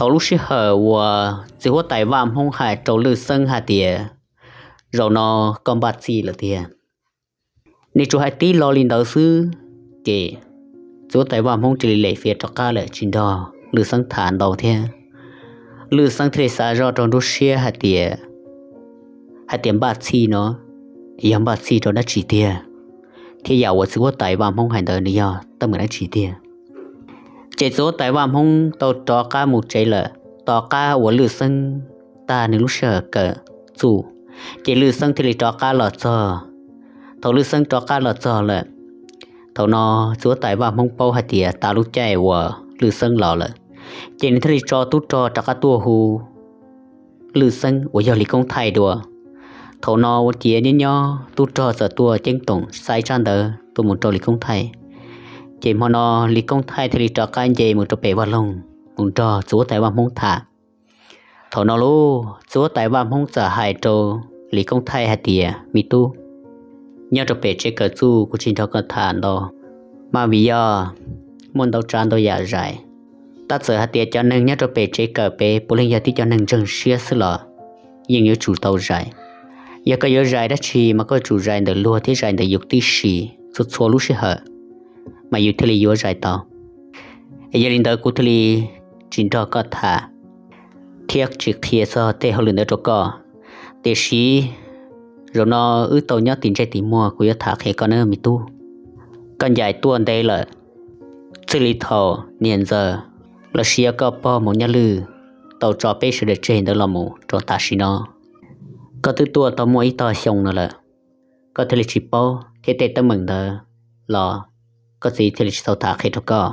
Thaum lub sij hawm uas txiv huab tais Vaj Hmoob hais rau Lwj Xeeb hais tias, zaum no koj npaj txhij lawm tiag, nej tsuas hais tib lo li ntawd xwb, ces txiv huab tais Vaj Hmoob cia li lem fiav rov qab lawm tsis nrog Lwj Xeeb tham ntau thiab. Lwj Xeeb thiaj li xav zoj rau nruab siab hais tias, hais tias npaj txhij no yog npaj txhij rau dab tsi tiag, thiab yam uas txiv huab tais Vaj Hmoob hais ntawd nws yog teeb meem dab tsi tiag. Ces txiv huab tais Vaj Hmoob tau rov qab mus tsev lawm. Tom qab uas Lwj Xeeb tag nws lub sij hawm kawm txuj, ces Lwj Xeeb thiaj li rov qab los txog. Thaum Lwj Xeeb rov qab los txog lawm, thaum no txiv huab tais Vaj Hmoob paub hais tias tas lub caij uas Lwj Xeeb los lawm, ces nws thiaj li tso tub rog rov qab tuaj hu Lwj Xeeb uas yog Lis Koob Thaij dua. Thaum no ua ciav nyob nyob tub rog txawm tuaj ceeb toom xaiv tsab ntawv tuaj mus rau Lis Koob Thaij. Ces hmo no Lis Koob Thaij thiaj li rov qab nce mus rau pem Vaj Loog mus nrog txiv huab tais Vaj Hmoob tham. Thaum no lauj, txiv huab tais Vaj Hmoob txawm hais rau Lis Koob Thaij hais tias, me tub, nyob rau pem tsev kawm txuj kuv tsis nrog koj tham ntau, mas vim yog muaj ntau tsav ntau yam zais. Tab txawm hais tias cov neeg nyob rau pem tsev kawm pem puav leej yog tib cov neeg ntseeg siab xwb los yeej yuav tsum tau zais. Yog koj yuav zais dab tsi mas koj yuav tsum zais ntawm luag thiab zais ntawm yus tib si txhua txhua lub sij hawm, mas yus thiaj li yuav zais tau. Yog li ntawd kuv thiaj li tsis nrog koj tham thiab tsis qhia txog tej hauj lwm ntawd rau koj. Tiam sis zaum no wb tau nyob tim ntsej tim muag, kuv yuav tham qhia koj nawb me tub. Koj ncaim tuaj ntev lawm, txij li thaum niam ntxawm los sis yog koj pog Maum Nyaj Lwj tau tso peb sawv daws tseg ntawd los mus rau tam sim no, koj twb tuaj tau muaj ib tog xyoo no lawm. Koj thiaj li tsis paub thiab tej teeb meem ntawd los koj txiv thiaj li tsis tau tham qhia rau koj.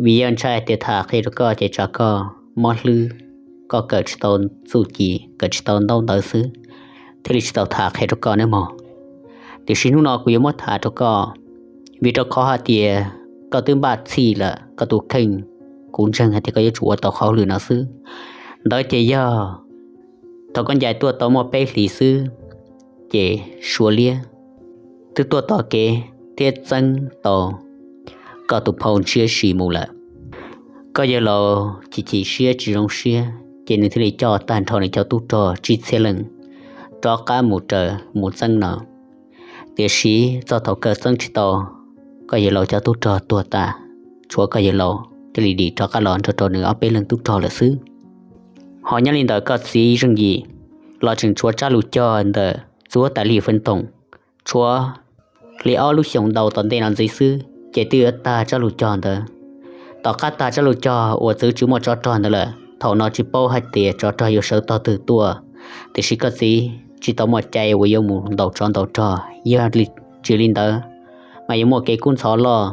Vim yog ntshai tias tham qhia rau koj ces tsam koj mob hlwb, koj kawm tsis tau txuj ci, kawm tsis tau ntaub ntawv xwb, thiaj li tsis tau tham qhia rau koj nawb mog. Tiam sis hnub no kuv yuav muab tham rau koj, vim rau qhov hais tias koj twb npaj txhij lawm, koj tus kheej kuv ntseeg hais tias koj yuav tsum ua tau qhov hauj lwm no xwb. Ntawd ces yog thaum koj ncaim tuaj tau muaj peb hlis xwb, ces Suav liab twb tuaj tos kev thiab txeeb tau koj tus phauj Ntshiab Sis mus lawm. Koj yawg laus chim chim siab tsis zoo siab ces nws thiaj li coj tag nrho nws cov tub rog tsib txhiab leej rov qab mus raws mus txeeb no. Tiam sis txog thaum kawg txeeb tsis tau koj yawg laus cov tub rog tuag tas, tshuav koj yawg laus thiaj li dim rov qab los nrog rau nws ob peb leeg tub rog lawm xwb. Ho nyob li ntawm koj txiv Zeej Yim los tseem tshuav tsab lus cog ntawm txiv huab tais Lis Feeb Toom, tshuav li ob lub xyoos ntau tom ntej no ntxiv xwb ces twb yuav tag tsab lus cog ntawd. Tom qab tag tsab lus cog uas txwv tsis muaj tsov rog ntawd lawm, thaum no tsis paub hais tias tsov rog yuav sawv tog twg tuaj. Tiam sis koj txiv tsis tau muaj cai uas yuav mus ntaus tsov ntaus rog, yog tsis li ntawd mas yuav muaj kev kub ntxhov loj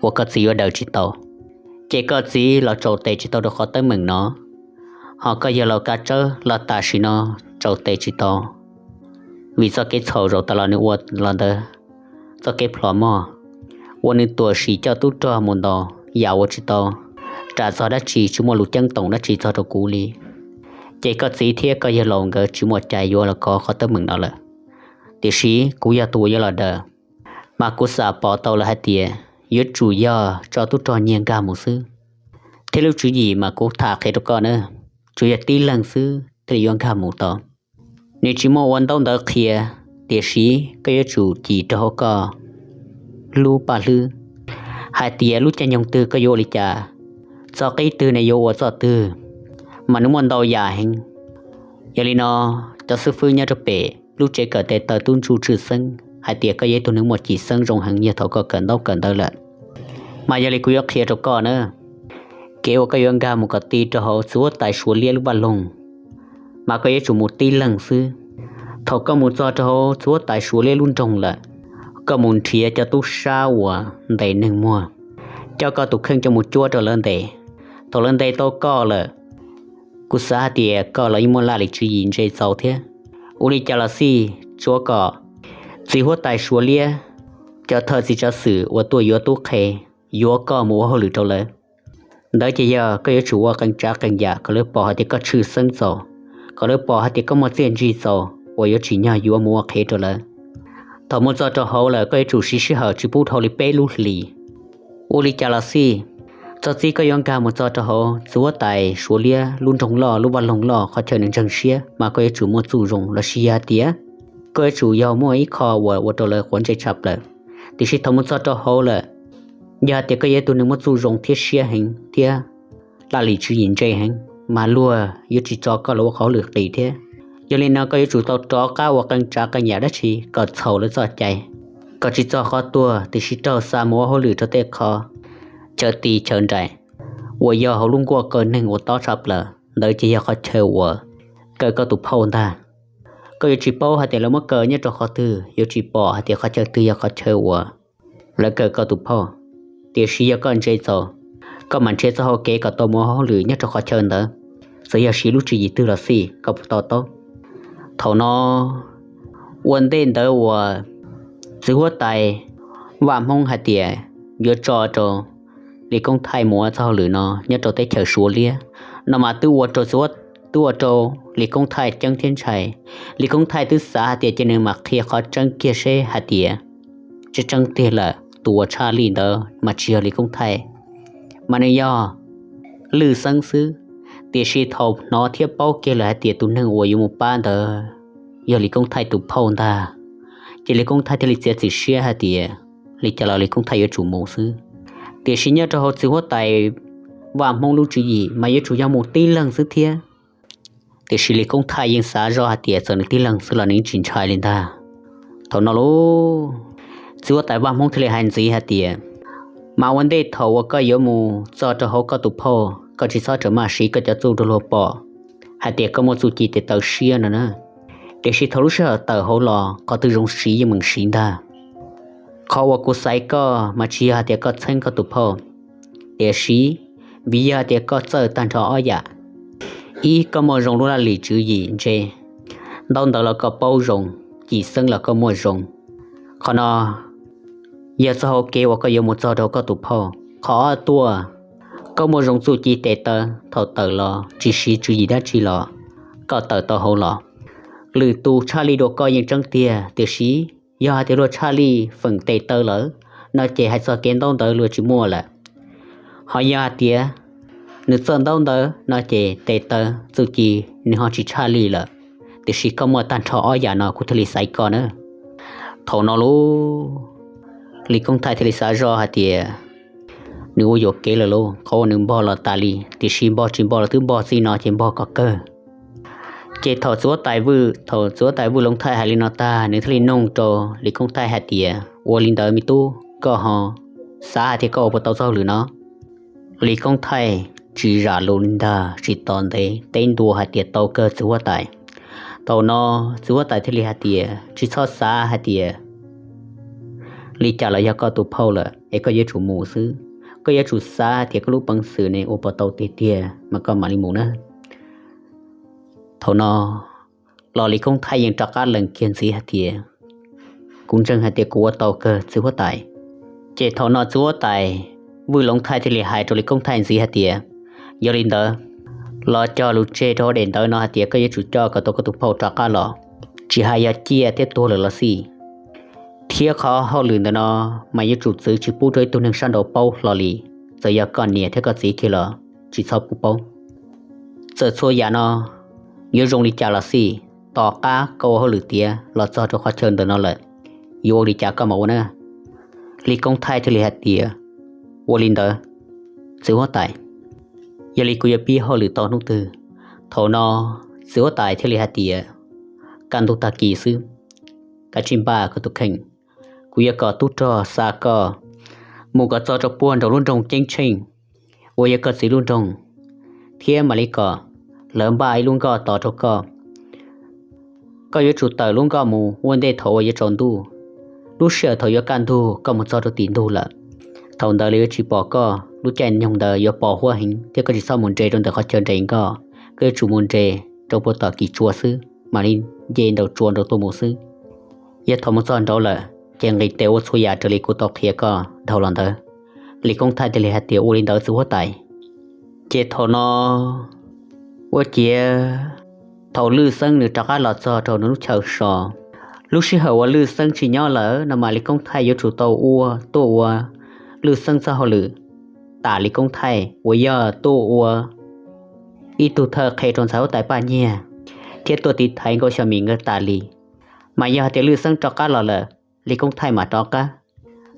uas koj txiv yuav daws tsis tau. Ces koj txiv los tsaus tes tsis tau rau qhov teeb meem no, ho koj yawg laus Kav Tsawb los tam sim no tsaus tes tsis tau, vim txoj kev txhaum zaum tas los nws ua los ntawd, txoj kev plhom mog uas nws tuam sim coj tub rog mus ntaus yam uas tsis tau ras txog dab tsi, tsis muaj lus ceeb toom dab tsi txog rau kuv li. Ces koj txiv thiab koj yawg laus nkawd tsis muaj cai yuav los kov qhov teeb meem no lawm. Tiam sis kuv yog tus uas yuav los daws, mas kuv xam pom tau lawm hais tias yuav tsum yog tso tub rog nyiag nkag mus xwb. Thiab lub tswv yim mas kuv tham qhia rau koj na, tsuas yog tib leeg xwb thiaj li yuav nkag mus tau. Nws tsis muaj ua ntaub ntawv qhia, tiam sis koj yuav tsum cim rau hauv koj lub paj hlwb hais tias lub caij nyoog twg koj yuav ua li cas, txog qib twg nws yuav ua txoj twg, mas nws muaj ntau yam heev. Yog li no, cov xib fwb nyob rau pem lub tsev kawm tes taw tub ntsuj tshwj xeeb hais tias koj yog ib tug neeg muaj cim xeeb zoo heev yog thaum koj kawm ntaub kawm ntawv lawm. Mas yog li kuv yuav qhia rau koj na, kev uas koj yuav nkag mus kom ti rau hauv txiv huab tais Suav liab lub vaj loog, mas koj yuav tsum mus tib leeg xwb. Thaum koj mus txog rau hauv txiv huab tais Suav liab lub nroog lawm, koj mus nrhiav cov tub sab uas ntes neeg muag, coj koj tus kheej coj mus cuab rau lawv ntes. Thaum lawv ntes tau koj lawm, kuv xav hais tias koj los yeej muaj laj lim tswv yim ntse txaus thiab. Ua li cas los xij, tsuav kom txiv huab tais Suav liab cov thawj txiv tsav xwm uas tuaj yuav tub qhe, yuav koj mus ua hauj lwm rau lawv. Ntawd ces yog koj yuav tsum ua qee tsav qee yam kom lawv pom hais tias koj tshwj xeeb txaus, kom lawv pom hais tias koj muaj txiaj ntsig txaus uas yuav tsim nyog yuav mus ua qhev rau lawv. Thaum mus txog rau hauv lawm koj yuav tsum siv sij hawm tsis pub dhau li peb lub hlis. Ua li cas los xij, Txog txij koj yuav nkag mus txog rau hauv txiv huab tais Suav liab lub nroog loj, lub vaj loog loj, qhov chaw nws ntseeg siab, mas koj yuav tsum muaj txuj zoo, los sis yog hais tias koj yuav tsum yog muaj ib qho uas ua rau lawv quav ntsej tshaj plaws. Tiam sis thaum mus txog rau hauv lawm, yog hais tias koj yog ib tug neeg muaj txuj zoo thiab siab heev thiab laj lim tswv yim ntse heev, mas luag yuav tsis tso koj los ua qhov hauj lwm qis thiab. Yog li no koj yuav tsum tau rov qab ua qee tsav qee yam dab tsi kom txhaum lawv txoj cai, kom tsis txog qhov tuag, tiam sis raug xa mus ua hauj lwm rau tej qhov chaw ti chaw nraim uas yog hauv lub nkuaj kaw neeg uas tob tshaj plaws ntawd, ces yog qhov chaw uas kaw koj tus phauj ntag. Koj yuav tsis paub hais tias lawv muab kaw nyob rau qhov twg, yuav tsis pom hais tias qhov chaw twg yog qhov chaw uas lawv kaw koj tus phauj. Tiam sis yog koj ntse txaus, koj mam nrhiav txoj hau kev kom tau mus ua hauj lwm nyob rau qhov chaw ntawd, txawm yog siv lub tswv yim twg los xij, koj puas to taub. Thaum no, ua ntej ntawd uas txiv huab tais Vaj Hmoob hais tias yuav tso rau Lis Koob Thaij mus ua txoj hauj lwm no nyob rau teb chaws Suav liab no mas twb ua rau, twb ua rau Lis Koob Thaij ceeb thiab ntshai. Lis Koob Thaij twb xav hais tias cia nws mam qhia qhov tseeb kiag seb hais tias tseeb tseeb tiag lawm tus uas tshaj lij ntawd mas tsis yog Lis Koob Thaij, mas nws yog Lwj Xeeb xwb. Tiam sis thaum hnov thiab paub kiag lawm hais tias tus neeg uas yuav mus pab ntawd yog Lis Koob Thaij tus phauj ntag, ces Lis Koob Thaij thiaj li txiav txim siab hais tias li cas los Lis Koob Thaij yuav tsum mus xwb. Tiam sis nyob rau hauv txiv huab tais Vaj Hmoob lub tswv yim mas yuav tsum yog mus tib leeg xwb thiab. Tiam sis Lis Koob Thaij yeej xav zoj hais tias txawm nws tib leeg xwb los nws tsis ntshai li ntag. Thaum no lauj, txiv huab tais Vaj Hmoob thiaj li hais ntxiv hais tias, mas ua ntej thaum uas koj yuav mus txog rau hauv koj tus phauj, koj tsis txhob rawm maj siv koj cov txuj rau luag pom hais tias koj muaj txuj ci tes taw siab no na. Tiam sis thaum lub sij hawm tawm hauv los qhov twg zoo siv yeej meem siv ntag. Qhov uas kuv xaiv koj mas tsis yog hais tias koj txheeb koj tus phauj, tiam sis vim yog hais tias koj txawj tag nrho ob yam. Ib, koj muaj zoo lub laj lim tswv yim ntse, ntaub ntawv los koj paub zoo, cim xeeb los koj muaj zoo. Qhov no yog txoj hau kev uas koj yuav mus txog rau koj tus phauj. Qhov ob tuaj, koj muaj zoo txuj ci tes taw, thaum tawm los tsis siv tswv yim dab tsi los koj tawm tau hauv los. Lwm tus tshaj lij dua koj yeej tseeb tiag, tiam sis yog hais tias luag tshaj lij feem tes taw lawm no ces hais txog kev ntaub ntawv luag tsis muaj lawm. Ho yog hais tias nws txawj ntaub ntawv no ces tes taw txuj ci nws ho tsis tshaj lij lawm. Tiam sis koj muaj tag nrho ob yam no kuv thiaj li xaiv koj na. Thaum no lauj, Lis Koob Thaij thiaj li xav zoj hais tias nws ua yuam kev lawm lauj, qhov uas nws npog los tas li, tiam sis npog tsis npog los twb npog txij no ces npog kom kawg. Ces thaum txiv huab tais Vwj, thaum txiv huab tais Vwj Loov Thaij hais li no tag, nws thiaj li noog rau Lis Koob Thaij hais tias, ua li ntawd me tub, koj ho xav hais tias koj ua puas tau txoj hauj lwm no? Lis Koob Thaij tsis zam lus li ntag, tsis tos ntev teb ntua hais tias tau kawg txiv huab tais. Thaum no txiv huab tais thiaj li hais tias, tsis txhob xav hais tias li cas los yog koj tus phauj lawm es koj yuav tsum mus xwb. Koj yuav tsum xav hais tias koj lub peev xwm ne ua puas tau tiag tiag mas koj mam li mus na. Thaum no los Lis Koob Thaij yeej rov qab lees kiag ntxiv hais tias, kuv ntseeg hais tias kuv ua tau kawg txiv huab tais. Ces thaum no txiv huab tais Vwj Loov Thaij thiaj li hais rau Lis Koob Thaij ntxiv hais tias, yog li ntawd, los cog lus tseg rau hauv daim ntawv no hais tias koj yuav tsum coj kom tau koj tus phauj rov qab los, tsis hais yog ciaj thiab tuag lawm los xij, thiab qhov hauj lwm ntawm no mas yuav tsum txwv tsis pub rau ib tug neeg sab nraud paub hlo li, txawm yog koj niam thiab koj txiv kiag los tsis txhob pub paub. Txawm txhua yam no yuav zoo li cas los xij, tom qab koj ua hauj lwm tiav los txog rau qhov chaw ntawm no lawm, yuav ua li cas koj mam ua na. Lis Koob Thaij thiaj li hais tias, ua li ntawd, txiv huab tais, yog li kuv yuav pib hauj lwm tau hnub twg? Thaum no txiv huab tais thiaj li hais tias, kaj ntug tag kis xwb, kav tsij npaj koj tus kheej, kuv yuav kom tub rog xa koj mus kom txog rau puag nraum lub nroog Ceeb Tsheej uas yog koj txiv lub nroog, thiab mam li kom lawv npaj ib lub nkoj tos rau koj. Koj yuav tsum tawm lub nkoj mus ua ntej thaum uas yuav tsaus ntuj. Lub sij hawm thaum yuav kaj ntug koj mus txog rau tim ntug lawm, thaum ntawd lawv yuav tsis pom koj. Lub caij nyoog ntawd yuav pos huab heev thiab koj tsis txhob mus nres rau ntawm qhov chaw nres nkoj, koj yuav tsum mus nres rau puag tom kis tsua xwb, mam li nce nraum tsua nraud tuaj mus xwb. Yog thaum mus txog nraud lawm ces nqis tes ua txhua yam raws li kuv tau qhia koj dhau los ntawd. Lis Koob Thaij thiaj li hais tias, ua li ntawd txiv huab tais. Ces thaum no ua ciav thaum Lwj Xeeb nws rov qab los txog rau nws lub chaw so, lub sij hawm uas Lwj Xeeb tsis nyob lawm no mas Lis Koob Thaij yuav tsum tau ua tuaj ua Lwj Xeeb txoj hauj lwm. tam Lis Koob Thaij uas yog tuaj ua ib tug thawj qhe rau ntxhais huab tais Paj Nyiag thiab tuaj tiv thaiv Nkauj Xya Mim nkawd tas li. Mas yog hais tias Lwj Xeeb rov qab los lawm, Lis Koob Thaij mam rov qab.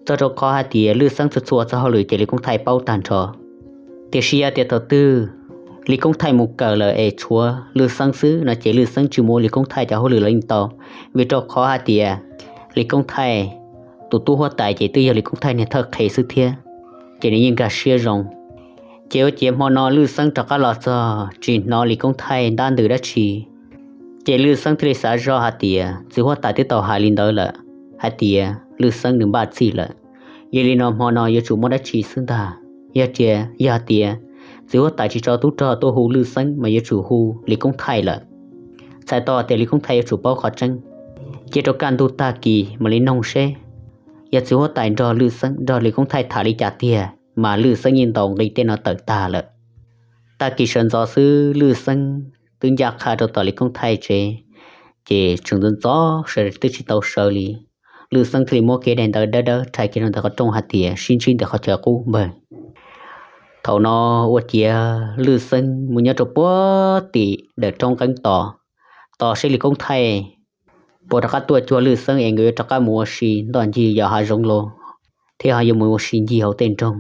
Txog rau qhov hais tias Lwj Xeeb txhua txhua txoj hauj lwm ces Lis Koob Thaij paub tag nrho. Tiam sis yog tias thaum twg Lis Koob Thaij mus kawm lawm es tshuav Lwj Xeeb xwb no ces Lwj Xeeb tsis mus ua Lis Koob Thaij cov hauj lwm los yeej tau, vim rau qhov hais tias Lis Koob Thaij tus tub huab tais ces twb yog Lis Koob Thaij niag thawj qhe xwb thiab, ces nws yeej nkag siab zoo. Ces ua ciav hmo no Lwj Xeeb rov qab los txog tsis hnov Lis Koob Thaij ntab ntws dab tsi. Ces Lwj Xeeb thiaj li xav zoj hais tias txiv huab tais twb tau hais li ntawd lawm, hais tias Lwj Xeeb nws npaj txhij lawm. Yog li no hmo no yuav tsum muaj dab tsi xwb ntag. Yog tias, yog tias txiv huab tais tsis tso tub rog tuaj hu Lwj Xeeb mas yuav tsum hu Lis Koob Thaij lawm. Txhais tau tias Lis Koob Thaij yuav tsum paub qhov tseeb. Cia rau kaj ntug tag kis mam li noog seb yog txiv huab tais nrog Lwj Xeeb nrog Lis Koob Thaij tham li cas tiag mas Lwj Xeeb yeej ntaus nqi tej no tawm tag lawm. Tag kis sawv ntxov xwb Lwj Xeeb twb ncaj qha rau tom Lis Koob Thaij tsev, ces tseem ntxov ntxov sawv twb tsis tau sawv li. Lwj Xeeb thiaj li muab kiag daim ntawv dawb dawb rhais kiag rau ntawm qhov rooj hais tias sib ntsib ntawm qhov chaw qub npawg. Thaum no ua ciav Lwj Xeeb mus nyob rau puag tim dawm roob qeeb tos, tos seb Lis Koob Thaij puas rov qab tuaj cuag Lwj Xeeb es nkawd yuav rov qab mus ua si ntoj ncig yos hav zoov los thiab ho yuav mus ua si ncig hauv tej nroog.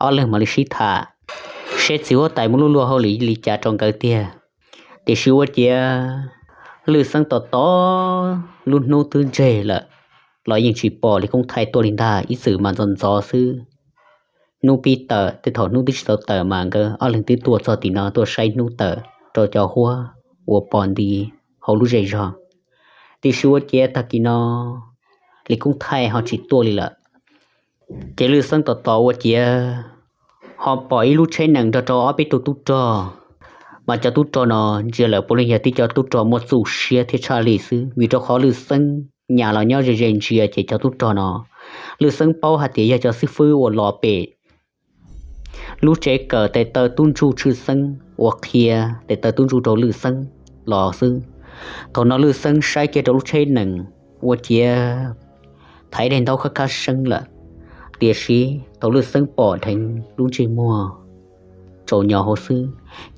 Ob leeg mam li sib tham seb txiv huab tais muaj lub luag hauj lwm li cas rau nkawd tiag. Tiam sis ua ciav Lwj Xeeb tos tos lub hnub twb ntseg lawm los yeej tsis pom Lis Koob Thaij tuaj li ntag, ib txwm mas ntxov ntxov xwb. Hnub pib tawm tej thaum hnub twb tsis tau tawm mas nkawd ob leeg twb tuaj txog tim no tuaj saib hnub tawm rau cov huab uas pom nti hauv lub zej zog. Tiam sis ua ciav tag kis no Lis Koob Thaij ho tsis tuaj li lawm. Ces Lwj Xeeb tos tos ua ciav ho pom ib lub tsheb nees nrog rau ob peb tug tub rog, mas cov tub rog no ntsia lawm puav leej yog tib cov tub rog muaj txuj siab thiab tshaj lij xwb, vim rau qhov Lwj Xeeb nyas los nyob ze ze ntsia ces cov tub rog no Lwj Xeeb paub hais tias yog cov xib fwb uas los pem lub tsev kawm tes taw tub ntsuj tshwj xeeb uas qhia tes taw tub ntsuj rau Lwj Xeeb los xwb. Thaum no Lwj Xeeb saib kiag rau lub tsheb nees ua ciav thaiv daim ntaub khab khab seeb lawm. Tiam sis thaum Lwj Xeeb pom dheev lub ntsej muag tsaus nyo hauv xwb,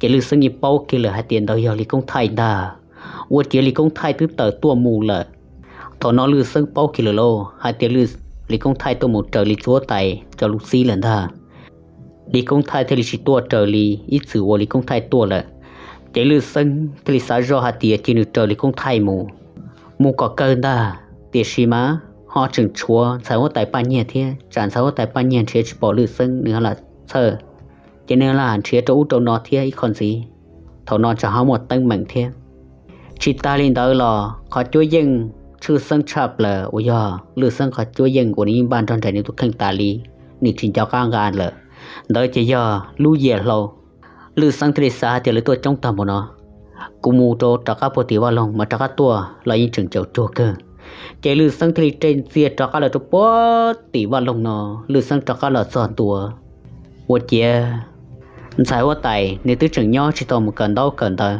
ces Lwj Xeeb yeej paub kiag lawm hais tias ntawd yog Lis Koob Thaij ntag. Ua ciav Lis Koob Thaij twb tawm tuaj mus lawm. Thaum no Lwj Xeeb paub kiag lawm lauj hais tias Lis Koob Thaij tuaj mus raws li txiv huab tais cov lus txib lawm ntag. Lis Koob Thaij thiaj li tsis tuaj raws li ib txwm uas Lis Koob Thaij tuaj lawm. Ces Lwj Xeeb thiaj li xav zoj hais tias cia nws raws Lis Koob Thaij mus, mus kom kawg ntag. Tiam sis mas ho tseem tshuav ntxhais huab tais Paj Nyiag thiab, tsam ntxhais huab tais Paj Nyiag nrhiav tsis pom Lwj Xeeb nws ho lam txhawj, ces nws lam nrhiav rau ub rau no thiab ib qho ntxiv. Thaum no tsam ho muaj teeb meem thiab. Tsis tas li ntawd los qhov cuab yeej tshwj xeeb tshaj plaws uas yog Lwj Xeeb qhov cuab yeej uas nws yeej npaj nrog nraim nws tus kheej tas li, nws tsis nco qab nqa lawm, ntawd ces yog lub yias hlau. Lwj Xeeb thiaj li xav hais tias lawv tuaj coob tag npaum no, kuv mus rau rov qab puag tim vaj loog mas rov qab tuaj los yeej tseem caum cuag kawg. Ces Lwj Xeeb thiaj li re ntxiag rov qab los rau puag tim vaj loog no. Lwj Xeeb rov qab los txog ntua ua ciav ntxhais huab tais nws twb tseem nyob tsis tau mus kawm ntaub kawm ntawv.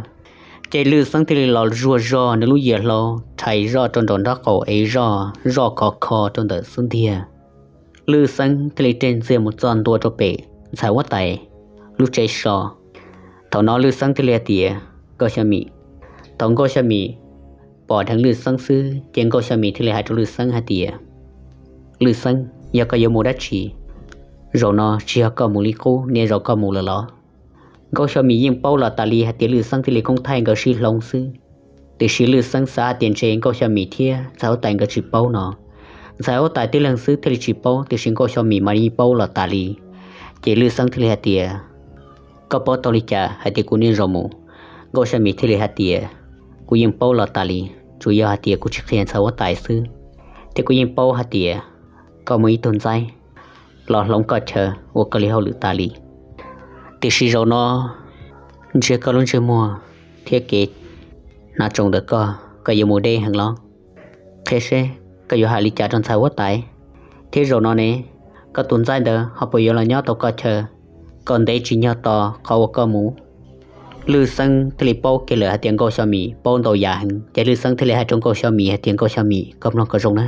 Ces Lwj Xeeb thiaj li los zuag zog nws lub yias hlau, rhais zoj rau nraum nraub qaum es zoj, zoj khov kho rau ntawm xub ntiag. Lwj Xeeb thiaj li re ntxiag mus txog ntua rau pem ntxhais huab tais lub tsev so. Thaum no Lwj Xeeb thiaj li hais tias, Nkauj Xya Mim. Thaum Nkauj Xya Mim pom dheev Lwj Xeeb xwb ces Nkauj Xya Mim thiaj li hais rau Lwj Xeeb hais tias, Lwj Xeeb, yog koj yuav mus dab tsi? Zaum no tsis yog koj mus li qub, niaj zaus koj mus lawm los? Nkauj Xya Mim yeej paub los tas li hais tias Lwj Xeeb thiab Lis Koob Thaij nkawd sib hloov xwb. Tiam sis Lwj Xeeb xav hais tias ntshe Nkauj Xya Mim thiab ntxhais huab tais nkawd tsis paub no, ntxhais huab tais tib leeg xwb thiaj li tsis paub, tiam sis Nkauj Xya Mim mas yeej paub los tas li. Ces Lwj Xeeb thiaj li hais tias, Koj paub tau li cas hais tias kuv niaj zaus mus? Nkauj Xya Mim thiaj li hais tias, Kuv yeej paub los tas li, tsuas yog hais tias kuv tsis qhia ntxhais huab tais xwb, thiab kuv yeej paub hais tias koj muaj ib tug ntxaib los hloov koj chaw ua koj li hauj lwm tas li. Tiam sis zaum no ntsia koj lub ntsej muag thiab kev hnav tsoos ntawm koj, koj yuav mus deb heev los? Qhia seb koj yuav hais li cas rau ntxhais huab tais, thiab zaum no ne, koj tus ntxaib ntawd ho puas yuav los nyob tau koj chaw kom ntev tsim nyog tos qhov uas koj mus? Lwj Xeeb thiaj li paub kiag lawm hais tias Nkauj Xya Mim paub ntau yam heev, ces Lwj Xeeb thiaj li hais rau Nkauj Xya Mim hais tias, Nkauj Xya Mim, koj mloog kom zoo na,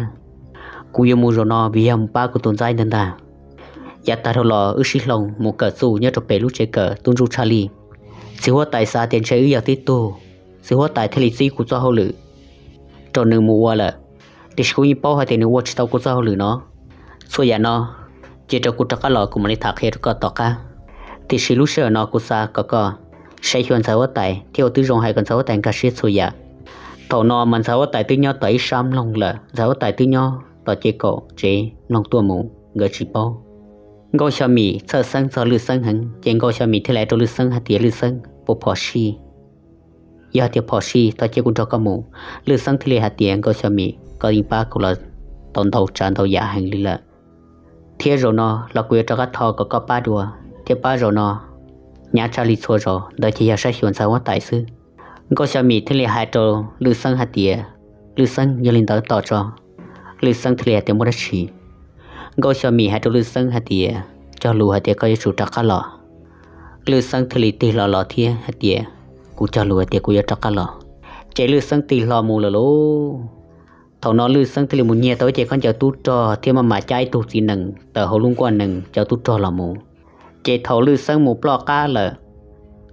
kuv yuav mus zaum no vim yog mus pab kuv tus ntxaib ntawd ntag. Yav tag dhau los wb sib hloov mus kawm txuj nyob rau pem lub tsev kawm tub ntsuj tshaj li. Txiv huab tais xav tias ntshe wb yog tib tug, txiv huab tais thiaj li txib kuv txoj hauj lwm rau nws mus ua lawm. Tiam sis kuv yeej paub hais tias nws ua tsis tau kuv txoj hauj lwm no. Txhua yam no cia rau kuv rov qab los kuv mam li tham qhia rau koj tom qab. Tiam sis lub sij hawm no kuv xav kom koj saib xyuas ntxhais huab tais thiab ua tib zoo hais kom ntxhais huab tais nkag siab txhua yam. Thaum no mas ntxhais huab tais twb nyob tom ib sab mloog lawm, ntxhais huab tais twb nyob tom ces kaum tsev mloog tuaj mus, nkawd tsis paub. Nkauj Xyo Mim txhawj xeeb txog Lwj Xeeb heev, ces Nkauj Xyo Mim thiaj li hais rau Lwj Xeeb hais tias, Lwj Xeeb, puas phom sij? Yog tias phom sij thov cia kuv nrog koj mus. Lwj Xeeb thiaj li hais tias, Nkauj Xyo Mim, koj yeej pab kuv los tau ntau tsav ntau yam heev li lawm, thiab zaum no los kuv yuav rov qab thov kom koj pab dua, thiab pab zaum no hnyav tshaj li txhua zaus ntawd ces yog saib xyuas ntxhais huab tais xwb. Nkauj Xyo Mim thiaj li hais rau Lwj Xeeb hais tias, Lwj Xeeb, yog li ntawd tos tso. Lwj Xeeb thiaj li hais tias, Muaj dab tsi? Nkauj Xyo Mim hais rau Lwj Xeeb hais tias, Cog lus hais tias koj yuav tsum rov qab los. Lwj Xeeb thiaj li tig hlo los thiab hais tias, Kuv cog lus hais tias kuv yuav rov qab los. Ces Lwj Xeeb tig hlo mus lawm lauj. Thaum no Lwj Xeeb thiaj li mus nyiag tau ib ce khaub ncaws tub rog thiab maj mam cab ib tug txiv nees tawm hauv lub nkuaj nees coj tub rog los mus. Ces thaum Lwj Xeeb mus ploj qab lawm,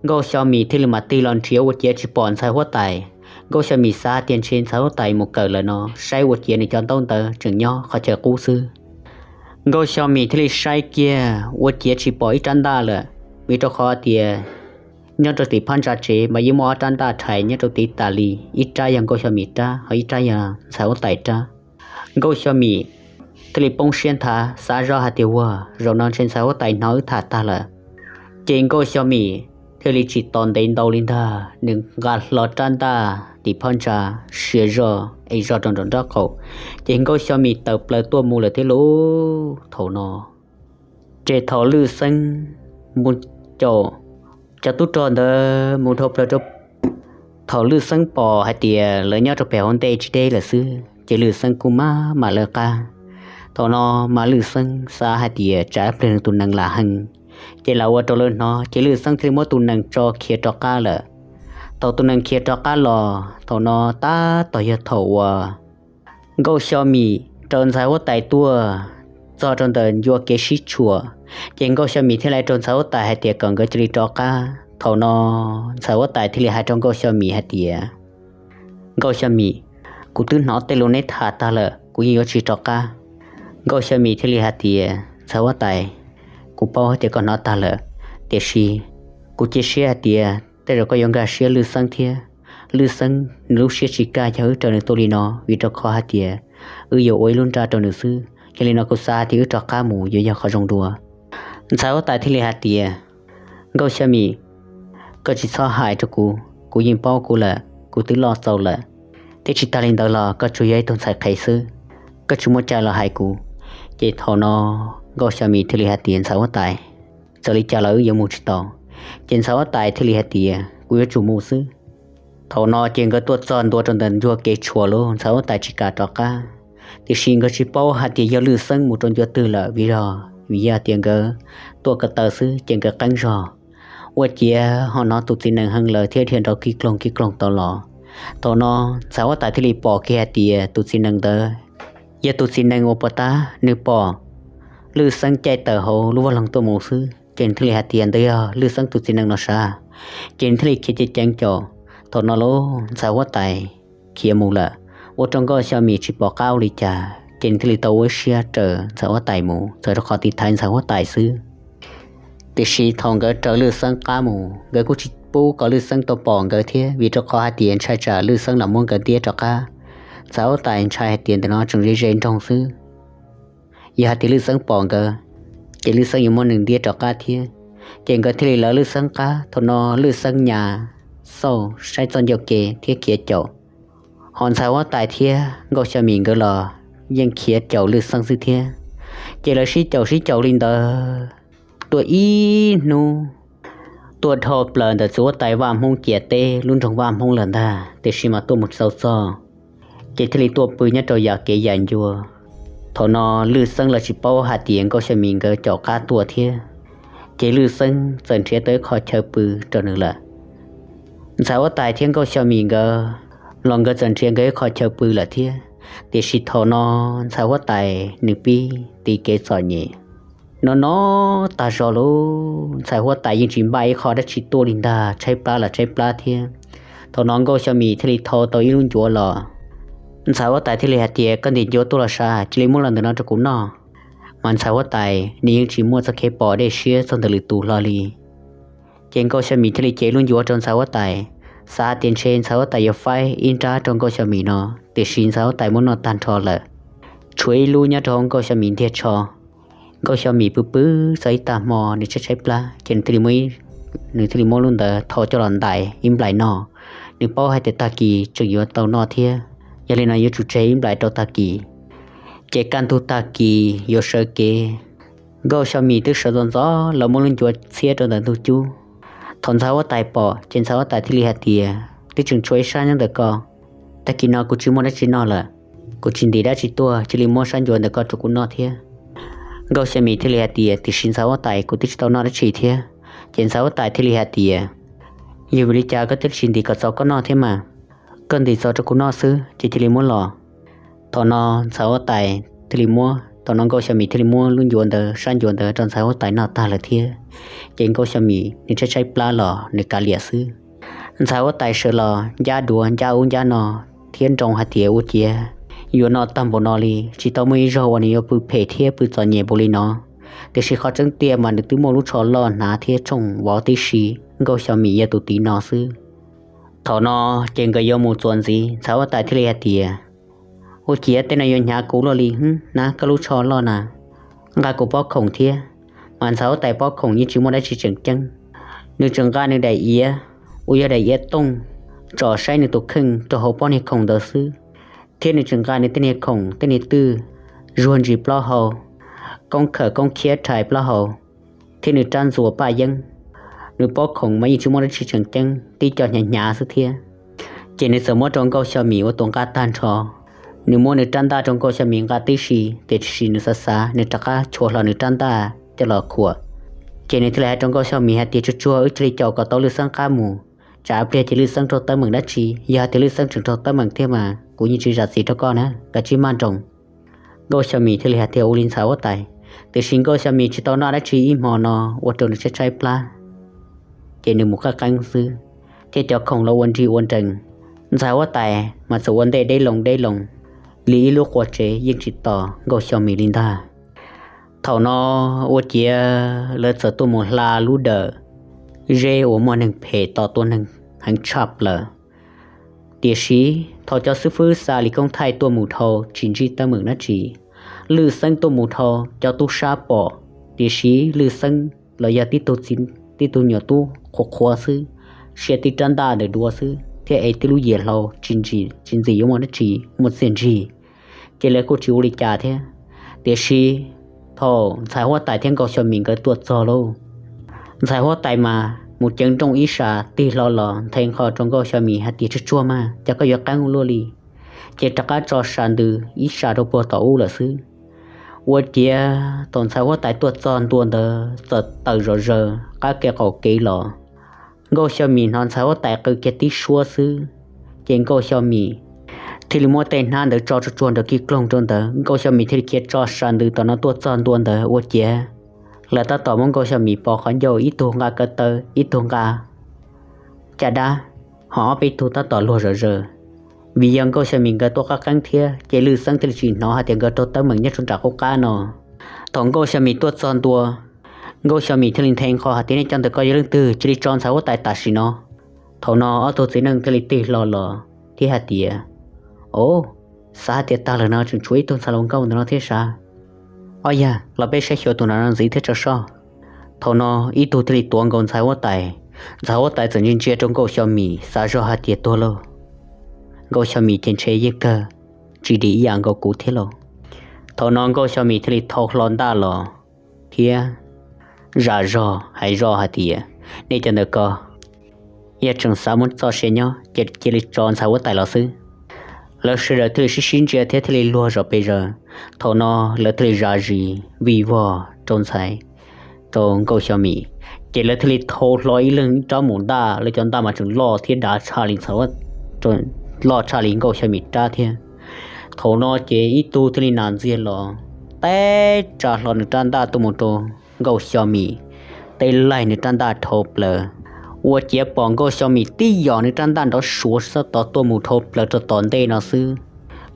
Nkauj Xyo Mim thiaj li mam tig los nrhiav ua ciav tsis pom ntxhais huab tais. Nkauj Xyo Mim xav tias ntshe ntxhais huab tais mus kawm lawm no, saib ua ciav nws cov ntaub ntawd tseem nyob qhov chaw qub xwb. Nkauj Xyo Mim thiaj li saib kiag ua ciav tsis pom ib rab ntaj lawm, vim rau qhov tias nyob rau tim phab ntsa tsev mas yeej muaj ob rab ntaj rhais nyob rau tid tas li, ib rab yog Nkauj Xyo Mim rab, ho ib rab yog ntxhais huab tais rab. Nkauj Xyo Mim thiaj li poob siab nthav, xav zoj hais tias, Ua, zaum no ntshe ntxhais huab tais hnov wb tham tag lawm. Ces Nkauj Xyo Mim thiaj li tsis tos ntev ntau li ntag, nws nqa hlo rab ntaj tim phab ntsa, sia zoj es zog rau nraum nraub qaum, ces Nkauj Xyo Mim tawm plaws tuaj mus lawm thiab lauj. Thaum no ces thaum Lwj Xeeb mus caum cov tub rog ntawd mus dhau plaws rau, thaum Lwj Xeeb pom hais tias lawv nyob rau pem hauv ntej tsis deb lawm xwb, ces Lwj Xeeb kuj maj mam lawv qab. Thaum no mas Lwj Xeeb xav hais tias tsam ib pliag nws tus nees lam heev, ces lam ua rau lawv hnov, ces Lwj Xeeb thiaj li muab tus nees tso khiav rov qab lawm. Thaum tus nees khiav rov qab los, thaum no tab tom yog thaum uas Nkauj Xyo Mim raws ntxhais huab tais tuaj txog rau ntawm ncua kev sib tshuam, ces Nkauj Xyo Mim thiaj li hais rau ntxhais huab tais hais tias kom nkawd cia li rov qab. Thaum no ntxhais huab tais thiaj li hais rau Nkauj Xyo Mim hais tias, Nkauj Xyo Mim, kuv twb hnov tej lus neb tham tag lawm, kuv yeej yuav tsis rov qab. Nkauj Xyo Mim thiaj li hais tias, Ntxhais huab tais, kuv paub hais tias koj hnov tag lawm, tiam sis kuv cia siab hais tias tej zaum koj yuav nkag siab Lwj Xeeb thiab. Lwj Xeeb nws lub siab tsis kaj yog wb raws nws tuaj li no, vim rau qhov hais tias wb yuav ua ib lub nra rau nws xwb. Yog li no kuv xav tias wb rov qab mus yuav yog qhov zoo dua. Ntxhais huab tais thiaj li hais tias, Nkauj Xyo Mim, koj tsis txhob hais rau kuv, kuv yeej paub kuv lawm, kuv twb loj txaus lawm, thiab tsis tas li ntawd los koj tsuas yog ib tug ntxhais qhev xwb, koj tsis muaj cai los hais kuv. Ces thaum no Nkauj Xyo Mim thiaj li hais tias, Ntxhais huab tais, txawm li cas los wb yuav mus tsis tau. Ces ntxhais huab tais thiaj li hais tias, Kuv yuav tsum mus xwb. Thaum no ces nkawd tuaj txog ntua rau ntawm ncua kev tshuam lauj, ntxhais huab tais tsis kam rov qab, tiam sis nkawd tsis paub hais tias yog Lwj Xeeb mus rau ncua twg lawm, vim yog, vim yog tias nkawd tuaj ko taw xwb ces nkawd qeeb zog. Ua ciav ho hnov tus txiv nees heev lawv thiab dhia nrov kig kloog kig kloog tau los. Thaum no ntxhais huab tais thiaj li pom kiag hais tias tus txiv nees ntawd yog tus txiv nees uas puag ta nws pom Lwj Xeeb caij tawm hauv lub vaj loog tuaj mus xwb, ces nws thiaj li hais tias ntawd yog Lwj Xeeb tus txiv nees no sav, ces nws thiaj li khiav ceev ceev caum. Thaum no lauj, ntxhais huab tais khiav mus lawm, ua rau Nkauj Xyo Mim tsis pom qab ua li cas, ces nws thiaj li tau ua ib siab raws ntxhais huab tais mus, txawm rau qhov tiv thaiv ntxhais huab tais xwb. Tiam sis thaum nkawd raws Lwj Xeeb qab mus, nkawd kuj tsis pub kom Lwj Xeeb tau pom nkawd thiab, vim rau qhov hais tias ntshai tsam Lwj Xeeb los muab nkawd ntiab rov qab. Ntxhais huab tais ntshai hais tias ntawm no tseem ze ze nroog xwb, yog hais tias Lwj Xeeb pom nkawd, ces Lwj Xeeb yuav muab nws ntiab rov qab thiab. Ces nkawd thiaj li lawv Lwj Xeeb qab. Thaum no Lwj Xeeb nyas xauj saib txoj ncauj ke thiab khiav caum, ho ntxhais huab tais thiab Nkauj Xyo Mim nkawd los yeej khiav caum Lwj Xeeb xwb thiab. Ces lawv sib caum sib caum li ntawd tuaj ib hnub, tuaj dhau plaws ntawm txiv huab tais Vaj Hmoob ciam teb lub nroog Vaj Hmoob lawm ntag, tiam sis mas tuaj mus tsis tau txog, ces thiaj li tuaj pw nyob rau yam kev yam ncua. Thaum no Lwj Xeeb los tsis paub hais tias Nkauj Xyo Mim nkawd caum qab tuaj thiab, ces Lwj Xeeb txawm nrhiav tau ib qho chaw pw rau nws lawm. Ntxhais huab tais thiab Nkauj Xyo Mim nkawd los nkawd txawm nrhiav nkawd ib qho chaw pw lawm thiab, tiam sis thaum no ntxhais huab tais nws pib tiv kev txom nyem. No no tag zog lauj, ntxhais huab tais yeej tsis npaj ib qho dab tsi tuaj li ntag, tshaib plab los tshaib plab thiab. Thaum no Nkauj Xyo Mim thiaj li thau tau ib lub ncuav los. Ntxhais huab tais thiaj li hais tias, koj ntim ncuav tuaj los sav, cia li muab los ntawm no rau kuv noj. Mas ntxhais huab tais nws yeej tsis muaj txoj kev pom dej siab txog ntawm lwm tus hlo li. Ces Nkauj Xyo Mim thiaj li cev lub ncuav rau ntxhais huab tais, xav hais tias ntshe ntxhais huab tais yuav faib ib nrab rau Nkauj Xyo Mim no, tiam sis ntxhais huab tais muab noj tag nrho lawm. Tshuav ib lub nyob rau hauv Nkauj Xyo Mim ntiag tsho. Nkauj Xyo Mim pw pw txog ib tag hmo nws tshaib tshaib plab ces nws thiaj li muab, nws thiaj li muab lub ntawd thau coj los ntais ib nplais noj. Nws paub hais tias tag kis tseem yuav tau noj thiab, yog li no yuav tsum tseg ib nplais rau tag kis. Ces kaj ntug tag kis yuav sawv kev, Nkauj Xyo Mim twb sawv ntxov ntxov los muab lub ncuav txhiab rau ntawm ntug cub. Thaum ntxhais huab tais pom ces ntxhais huab tais thiaj li hais tias, twb tseem tshuav ib sab nyob ntawm ko, tag kis no kuv tsis muaj dab tsi noj lawm, kuv tsis ntim dab tsi tuaj, cia li muab sab ncuav ntawm ko rau kuv noj thiab. Nkauj Xyo Mim thiaj li hais tias, tiam sis ntxhais huab tais, kuv twb tsis tau noj dab tsi thiab. Ces ntxhais huab tais thiaj li hais tias, yog vim li cas koj thiaj tsis ntim kom txaus koj noj thiab mas? Koj ntim txaus rau kuv noj xwb ces cia li muab los. Thaum no ntxhais huab tais thiaj li muab, thaum no Nkauj Xyo Mim thiaj li muab lub ncuav ntawd, sab ncuav ntawd rau ntxhais huab tais noj tag lawm thiab. Ces Nkauj Xyo Mim nws tshaib tshaib plab los nws kav liam xwb. Ntxhais huab tais sawv los ncab duav ncab ub ncab no thiab nroo hais tias ua ciav yuav noj tag npaum no li, tsis tau muaj ib zaug uas nws yuav pw phem thiab pw txom nyem npaum li no. Tiam sis qhov tseeb tiag mas nws twb muaj lub tsho loj hnav thiab tshooj vov tib si, Nkauj Xyo Mim yog tus tiv no xwb. Thaum no ces nkawd yuav mus txuas ntxiv, ntxhais huab tais thiaj li hais tias, ua ciav tej no yuav hnyav kuv luaj li, nab koj lub tsho loj na, nqa kuv pob khoom thiab. Mas ntxhais huab tais pob khoom yeej tsis muaj dab tsi tseem ceeb, nws tseem nqa nws daim iav uas yog daim iav tooj tsom saib nws tus kheej rau hauv pob niag khoom ntawd xwb, thiab nws tseem nqa nws tej niag khoom tej niag twj zuag ntsis plaub hau, koob khawm koob khiab rhais plaub hau, thiab nws rab ntxuas paj yeeb. Nws pob khoom mas yeej tsis muaj dab tsi tseem ceeb, tib co hnyav hnyav xwb thiab. Ces nws txawm muab rau Nkauj Xyo Mim ua tus nqa tag nrho. Nws muab nws rab ntaj rau Nkauj Xyo Mim nqa tib si, tiam sis nws xav xav nws rov qab chua hlo nws rab ntaj coj los khuam. Ces nws thiaj li hais rau Nkauj Xyo Mim hais tias, tsuag tsuag wb cia li caum kom tau Lwj Xeeb qab mus, tsam pliag ces Lwj Xeeb raug teeb meem dab tsi, yog hais tias Lwj Xeeb tseem raug teeb meem thiab mas kuv yeej tsis zam txim rau koj na, kav tsij maj nroos. Nkauj Xyo Mim thiaj li hais tias, ua li ntxhais huab tais. Tiam sis Nkauj Xyo Mim tsis tau noj dab tsi ib hmo no, ua rau nws tshaib tshaib plab, ces nws mus qeeb qeeb xwb, thiab cov khoom los ua nrig ua nrees. Ntxhais huab tais mas txawm ua ntej deb loo deb loo li ib lub qua tsev yeej tsis tos Nkauj Xyo Mim li ntag. Thaum no ua ciav lawv txawm tuaj mus hla lub dawm zeb uas muaj neeg phem tom tua neeg heev tshaj plaws. Tiam sis thaum cov xib fwb xa li koob thaij tuaj mus dhau tsis ntsib teeb meem dab tsi. Lwj Xeeb tuaj mus dhau cov tub sab pom, tiam sis Lwj Xeeb los yog tib tug txiv, tib tug nyuam tub qhuav qhuav xwb, sia tib rab ntaj ntawm duav xwb thiab ev tib lub yias hlau tsis ntxim, tsis ntxim yuav muaj dab tsi, muaj txiaj ntsig, ces lawv kuj tsis ua li cas thiab. Tiam sis thaum ntxhais huab tais thiab Nkauj Xyo Mim nkawd tuaj txog lauj, ntxhais huab tais mas mus ceev nrooj ib sab tig hlo los nthe nqho rau Nkauj Xyo Mim hais tias, tsuag tsuag mas cas koj yuav qeeb ua luaj li, ces rov qab tso sab ntws ib sab rau puag tom ub lawm xwb. Ua ciav thaum ntxhais huab tais tuaj txog ntua ntawd txawm tawm zom zaws qab kev qaum kev los. Nkauj Xyo Mim hnov ntxhais huab tais qw kiag tib suab xwb, ces Nkauj Xyo Mim thiaj li muab tej hnab ntawd tso tsuag tsuag nraum kis kloog rau ntawd. Nkauj Xyo Mim thiaj li khiav tso sab ntws tom no tuaj txog ntua ntawd. Ua ciav lawv tab tom muab Nkauj Xyo Mim pov qhov ncauj, ib tug nqa kaw taw, ib tug nqa caj dab, ho ob peb tug tab tom luag zom zaws. Vim yog Nkauj Xyo Mim nkawd tuaj qab qeeb thiab, ces Lwj Xeeb thiaj li tsis hnov hais tias nkawd raug teeb meem nyob rau nram qub qab no. Thaum Nkauj Xyo Mim tuaj txog ntua, Nkauj Xyo Mim thiaj li nthe nqho hais tias, nej cov ntawm ko yog leej twg, cia li tso ntxhais huab tais tam sim no. Thaum no ob tug txiv neej thiaj li tig hlo los thiab hais tias, o, xav hais tias tag lawm no tseem tshuav ib tug ntxhais hluas nkauj ntawm no thiab sav. O yog, los peb saib xyuas tus nram no ntxiv thiab tso soj. Thaum no ib tug thiaj li tuav nkaus ntxhais huab tais. Ntxhais huab tais txawm ntsia ntsia rau Nkauj Xyo Mim xav zog hais tias, tuag lauj, Nkauj Xyo Mim ces ntshe yeej kawg tsis dim ib yam nkaus kuv thiab lauj. Thaum no Nkauj Xyo Mim thiaj li thau hlo ntaj los thiab zam zog hais zoj hais tias, nej cov ntawm ko yog tseem xav muaj txoj sia nyob ces cia li tso ntxhais huab tais los xwb. Lawv sawv daws thiaj li sib sib ntsia thiab thiaj li luag zom pes zaws. Thaum no lawv thiaj li zam zis vij vog rau ntxhais, rau Nkauj Xyo Mim, ces lawv thiaj li thau hlo ib leeg rab mus ntaj, lawv cov ntaj mas tseem loj thiab dav tshaj li ntxhais, loj tshaj li Nkauj Xyo Mim rab thiab. Thaum no ces ib tug thiaj li nas ntxiag los teb tsa hlo nws rab ntaj tuaj mus rau Nkauj Xyo Mim, teb laig nws rab ntaj dhau plaws. Ua ciav pom Nkauj Xyo Mim tib yos nws rab ntaj nrov suav sab tod tuaj mus dhau plaws rau tom ntej no xwb.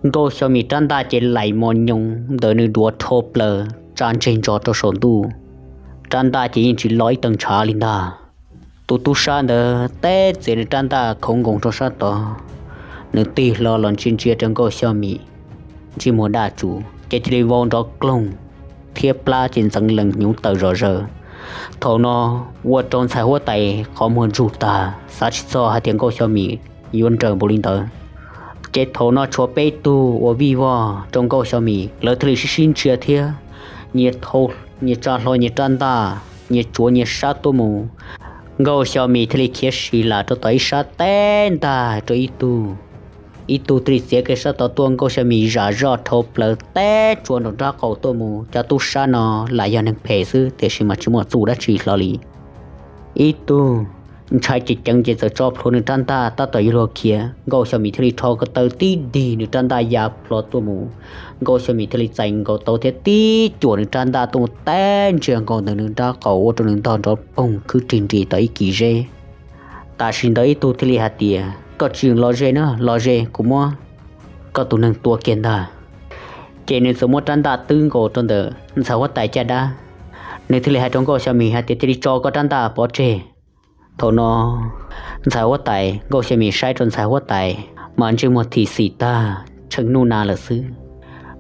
Nkauj Xyo Mim rab ntaj ces laim mos nyoos ntawm nws duav dhau plaws tsa ntseg ntso rau saum ntuj. Rab ntaj ces yeej tsis lo ib tee ntshav li ntag. Tus tub sab ntawd teb txiav nws rab ntaj khoov nkoos rau sab tod, nws tig hlo los ntsia ntsia rau Nkauj Xyo Mim ntsej muag daj tsuv ces thiaj li vau nrov kloog thiab plab ces ntxeev lees hnyuv tawm zom zaws. Thaum no ua rau ntxhais huab tais qhov muag ntsug tag, xav tsis txog hais tias Nkauj Xyo Mim yuav nrawm npaum li ntawd. Ces thaum no tshuav peb tug uas vij vog rau Nkauj Xyo Mim, lawv thiaj li sib sib ntsia thiab nyias tsa hlo nyias rab ntaj, nyias tsuav nyias sab tuaj mus. Nkauj Xyo Mim thiaj li khiav sim lam rau tom ib sab teb ntaj rau ib tug. Ib tug thiaj li txiav kiag sab tod tuaj, Nkauj Xyo Mim zam zoj dhau plaws teb tsuav nraum nraub qaum tuaj mus. Cov tub sab no lam yog neeg phem xwb tiam sis mas tsis muaj txuj dab tsi hlo li. Ib tug ntshai ceev ceev ces txawm tso plhuav nws rab ntaj tab tom yuav luag khiav, Nkauj Xyo Mim thiaj li rho ko taw tib dig nws rab ntaj ya plho tuaj mus. Nkauj Xyo Mim thiaj li txais nkaus tau thiab tib cuam nws rab ntaj tuaj mus teb ntsiag nkaus ntawm nws nraub qaum ua rau nws ntog nrov poog khwb rig nris tau ib kis zeb. Tam sim ntawd ib tug thiaj li hais tias, Koj tsis los ze na, los ze kuv muab koj tus neeg tua kiag ntag. Ces nws txawm muab rab ntaj twb nkaus rau ntawm ntxhais huab tais caj dab. Nws thiaj li hais rau Nkauj Xyo Mim hais tias, Cia li tso koj rab ntaj pov tseg. Thaum no ntxhais huab tais, Nkauj Xyo Mim saib rau ntxhais huab tais mas ntsej muag thim xim tag tsheej nub na lawm xwb.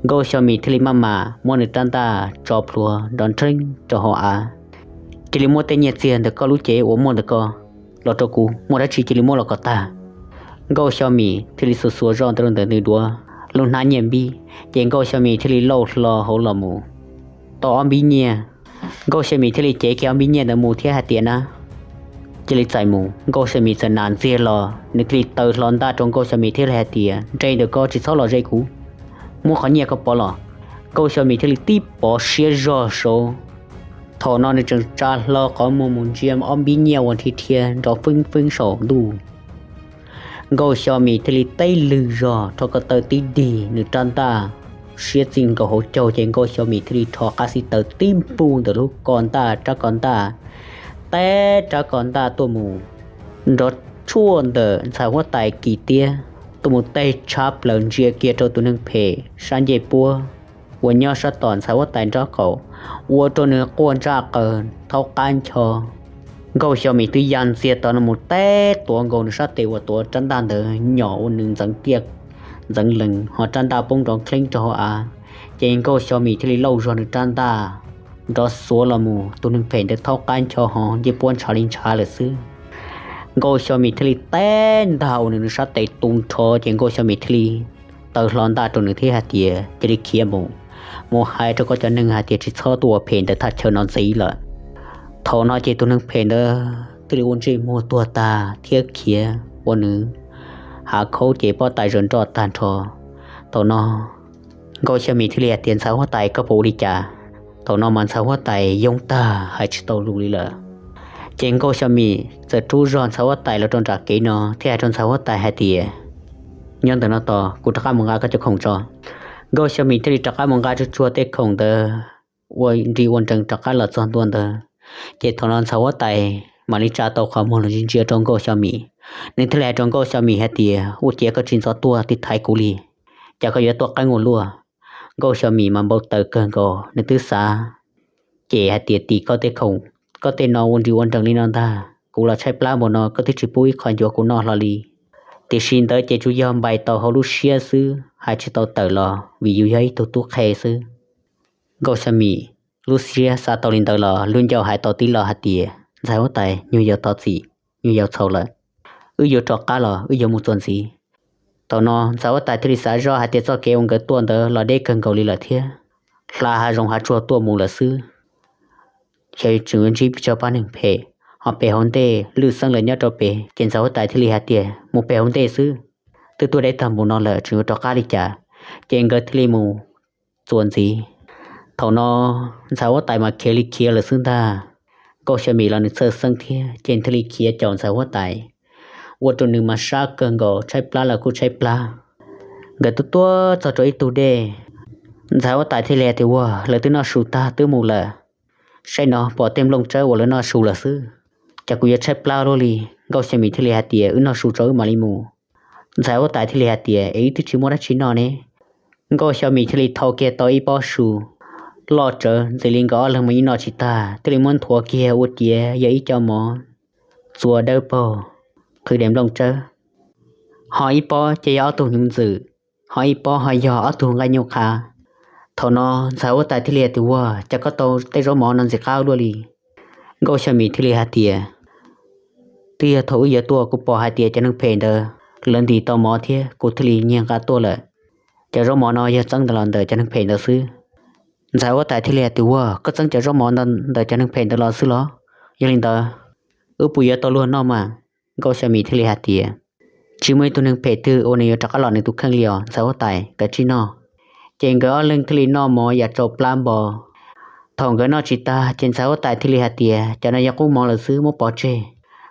Nkauj Xyo Mim thiaj li maj mam muab nws rab ntaj tso plhuav nrov nrheeb rau hauv av. Cia li muab tej nyiaj txiag ntawm koj lub cev uas muaj ntawm ko los rau kuv, muaj dab tsi cia li muab los kom tag. Nkauj Xyo Mim thiaj li xuas xuas zoj ntawd rau ntawm nws duav lub hnab nyiaj npib, ces Nkauj Xyo Mim thiaj li lauj hlo hauv los mus tau ob npib nyiaj. Nkauj Xyo Mim thiaj li cev kiag ob npib nyiaj ntawd mus thiab hais tias, Na, cia li txais mus. Nkauj Xyo Mim txawm nam ntxiag los, nws thiaj li taw hlo ntaj rau Nkauj Xyo Mim thiab li hais tias, Nres ntawm ko, tsis txhob los ze kuv, muab qhov nyiaj ko pov los. Nkauj Xyo Mim thiaj li tib pov siab zog saud. Thaum no nws tseem tsa hlo qhov muag mus ntsia ob npib nyiaj uas nrhiav dhia nrov feeb feeb saum ntuj. Nkauj Xyo Mim thiaj li teb lwg zog rho ko taw tib dig nws rab ntaj siab txij nkaus hauv caug, ces Nkauj Xyo Mim thiaj li rho qab xib taws tib npuj ntawm lub ko ntaj, rab ko ntaj, teb rab ko ntaj tuaj mus nrov tshuaj ntawm ntxhais huab tais kis tiab tuaj mus teg tshab plaws ntsia kiag rau tus neeg phem sab ncej puab uas nyob sab tom ntxhais huab tais nraub qaum, ua rau nws quaj ntsaj qaws thaub qab ncho. Nkauj Xyo Mim twb ya ntxiag tod no mus teb tuav nkaus nws sab tes uas tuav rab ntaj ntawd nyom ua nws ntxeev tiaj ntxeev lees ho rab ntaj poob nrov nrheeb rau hauv av. Ces Nkauj Xyo Mim thiaj li lauj zog nws rab ntaj nrov xuav los mus, tus neeg phem ntawd thaub qab ncho ho ncej puab ntshav li ntshav lawm xwb. Nkauj Xyo Mim thiaj li teb ntag ua nws nws sab tes tu nrho, ces Nkauj Xyo Mim thiaj li taw hlo ntaj rau nws thiab hais tias, Cia li khiav mus, mus hais rau koj cov neeg hais tias tsis txhob tuaj ua phem ntawm thaj chaw no ntxiv lawm. Thaum no ces tus neeg phem ntawd thiaj li ua ntsej muag tuag tag thiab khiav ua nws hav khaub ces pob tais zaws nroj tag nrho. Thaum no Nkauj Xyo Mim thiaj li hais tias, Ntxhais huab tais, koj puas ua li cas? Thaum no mas ntxhais huab tais yoob tag hais tsis tau lus li lawm. Ces Nkauj Xyo Mim txawm rub zog ntxhais huab tais los rau nram kev no thiab hais rau ntxhais huab tais hais tias, Nyob ntawm no tos, kuv rov qab mus nqa koj cov khoom tso. Nkauj Xyo Mim thiaj li rov qab mus nqa tsuag tsuag tej khoom ntawd ua nri ua nrees rov qab los txog ntua ntawd. Ces thaum no ntxhais huab tais mam li tsa tau qhov muag los ntsia ntsia rau Nkauj Xyo Mim. Nws thiaj li hais rau Nkauj Xyo Mim hais tias, Ua ciav koj tsis ntxov tuaj tiv thaiv kuv li, cas koj yuav tuaj qeeb ua luaj? Nkauj Xyo Mim mas npau taws kawg nkaus, nws twb xav cem hais tias, Tim koj tej khoom, koj tej no ua nri ua nrees li no ntag, kuv los tshaib plab npaum no koj twb tsis pub ib qho ncuav kuv noj hlo li. Tiam sis ntawd ces tsuas yog npais tau hauv lub siab xwb, hais tsis tau tawm los vim yus yog ib tug tub qhe xwb. Nkauj Xyo Mim lub siab xav tau li ntawd los lub ncauj hais tau tib lo hais tias, Ntxhais huab tais, nyuag yaus thov txim, nyuag yaus txhaum lawm, wb yuav rov qab los wb yuav mus txuas ntxiv. Thaum no ntxhais huab tais thiaj li xav zoj hais tias txoj kev uas nkawd tuaj ntawd los deb kawg nkaus li lawm thiab, hla hav zoov hav tsuag tuaj mus lawm xwb. Xyov tseem yuav ntsib tsawg pab neeg phem ho pem hauv ntej lwj xeeb lawm nyob rau pem, ces ntxhais huab tais thiaj li hais tias, Mus pem hauv ntej xwb, twb tuaj deb tag npaum no lawm tseem yuav rov qab li cas? Ces nkawd thiaj li mus txuas ntxiv. Thaum no ntxhais huab tais mas khiav li khiav lawm xwb ntag. Nkauj Xyo Mim los nws txhawj xeeb thiab ces thiaj li khiav caum ntxhais huab tais, ua rau nws mas sab kawg nkaus, tshaib plab los kuj tshaib plab. Nkawd tuaj tuaj txog rau ib tug dej, Ntxhais huab tais thiaj li hais tias, Ua, lawv twb noj su tag twb mus lawm. Saib no pom tej nplooj tsawb uas lawv noj su lawm xwb. Ces kuv yuav tshaib plab luaj li. Nkauj Xya Mim thiaj li hais tias, Wb noj su tso wb mam li mus. Ntxhais huab tais thiaj li hais tias, Es wb twb tsis muaj dab tsi noj ne. Nkauj Xya Mim thiaj li thau kiag tau ib pob su loj tsawv ntxiv li nkawd ob leeg mas yeej noj tsis tag, thiaj li muab nthuav kiag ua ciav yog ib co mov txua dawb paug, qhwv daim nplooj tsawb. Ho ib pob ces yog ob tug hnyuv ntxwm, ho ib pob ho yog ob tug nqaij nyuj qhav. Thaum no ntxhais huab tais thiaj li hais tias, Ua, cas koj tau tej zaub mov no ntxim qab luaj li. Nkauj Xya Mim thiaj li hais tias, Twb yog thaum wb yuav tuaj kuv pom hais tias cov neeg phem ntawd lawv ntim tau mov thiab kuv thiaj li nyiag nqa tuaj lawm. Cov zaub mov no yog txeeb ntawm los ntawm cov neeg phem ntawd xwb. Ntxhais huab tais thiaj li hais tias, Ua, koj txeeb cov zaub mov ntawm cov neeg phem ntawd los xwb los? Yog li ntawd, wb puas yuav tau luag noj mas? Nkauj Xya Mim thiaj li hais tias, Tsis muaj ib tug neeg phem twg uas nws yuav rov qab los nws tus kheej li os ntxhais huab tais, kav tsij noj. Ces nkawd ob leeg thiaj li noj mov yam tsau plab npo. Thaum nkawd noj tsis tag ces ntxhais huab tais thiaj li hais tias, Cov no yog qub mov lawm xwb, muab pov tseg.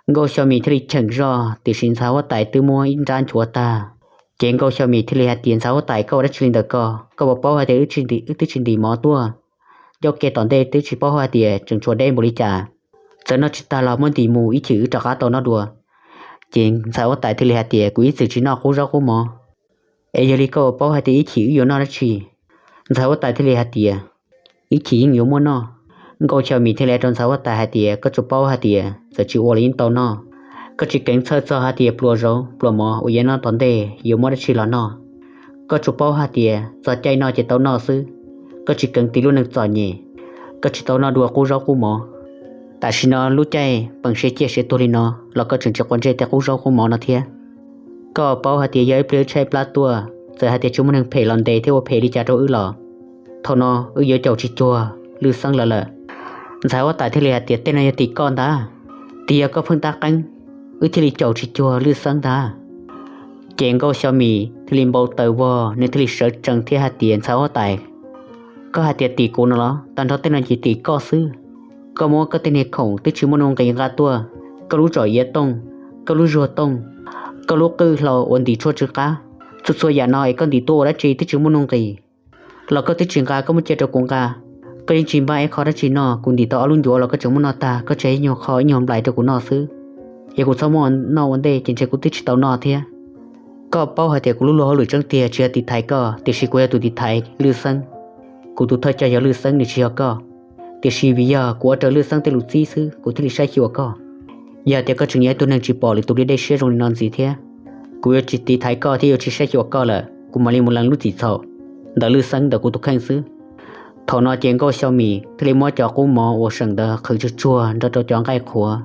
Nkauj Xya Mim thiaj li cheem zoj, tiam sis ntxhais huab tais twb muab ib nrab nchuav tag. Ces Nkauj Xya Mim thiaj li hais tias, Ntxhais huab tais, koj ua dab tsi li ntawm koj? Koj puas paub hais tias wb twb tsis ntim mov tuaj? Ncauj ke tom ntej twb tsis paub hais tias tseem tshuav deb npaum li cas. Txawm noj tsis tag los muab ntim mus, ib chim wb rov qab tau noj dua. Ces ntxhais huab tais thiaj li hais tias, Kuv ib txwm tsis noj qub zaub qub mov, es yog li koj puas paub hais tias ib chim wb yuav noj dab tsi? Ntxhais huab tais thiaj li hais tias, Ib chim yeej yuav muaj noj. Nkauj Xya Mim thiaj li hais rau ntxhais huab tais hais tias, Koj tsuas paub hais tias txawm tsis ua los yeej tau noj. Koj tsis kheev txhawj txog hais tias pluas zaub pluas mov uas yuav noj tom ntej yuav muab dab tsi los noj. Koj tsuas paub hais tias txog caij noj ces tau noj xwb. Koj tsis kheev tiv lub neej txom nyem, koj tsis tau noj dua qub zaub qub mov. Tam sim no lub caij pees siav ciaj siav tuag li no los koj tseem tsis quav ntsej tej qub zaub qub mov no thiab. Koj paub hais tias yog ib pliag wb tshaib plab tuaj, txawm hais tias tsis muaj neeg phem los ntes thiab ua phem li cas rau wb los, thaum no wb yuav caum tsis cuag Lwj Xeeb lawv lawm. Ntxhais huab tais thiaj li hais tias, Tej no yog tim koj ntag, twb yog koj pheej tab qeeb, wb thiaj li caum tsis cuag Lwj Xeeb ntag. Ces Nkauj Xya Mim thiaj li npau taws vog, nws thiaj li sawv tsees thiab hais tias, Ntxhais huab tais, koj hais tias tim kuv no los? Tag nrho tej no ces tim koj xwb. Koj muab koj tej niag khoom twb tsis muaj nuj nqis nqa tuaj, koj lub tsom iav tooj, koj lub zuag tooj, koj lub qwj hlau uas ntim tshuaj tsw qab, txhua txhua yam no es koj ntim tuaj ua dab tsi twb tsis muaj nuj nqis, los koj twb tsis nqa, koj muab cia rau kuv nqa. Koj yeej tsis npaj ib qho dab tsi noj, kuv ntim tau ob lub ncuav los koj tseem muab noj tag, koj tseg ib nyuag qho ib nyuag nplais rau kuv noj xwb. Yog kuv txhob muab noj ua ntej ces ntshe kuv twb tsis tau noj thiab. Koj paub hais tias kuv lub luag hauj lwm tseeb tiag tsis yog tiv thaiv koj, tiam sis kuv yog tus tiv thaiv Lwj Xeeb. Kuv tus thawj coj yog Lwj Xeeb, nws tsis yog koj. Tiam sis vim yog kuv ua raws Lwj Xeeb tej lus txib xwb, kuv thiaj li saib xyuas koj. Yog tias koj tseem yog ib tug neeg tsis pom lwm tus li dej siab zoo li no ntxiv thiab, kuv yuav tsis tiv thaiv koj thiab yuav tsis saib xyuas koj lawm, kuv mam li mus lees lub txim txhaum ntawm Lwj Xeeb ntawm kuv tus kheej xwb. Thaum no ces Nkauj Xya Mim thiaj li muab cov qub mov uas seem ntawd qhwv tsuag tsuag nrog rau cov nqaij qhuav,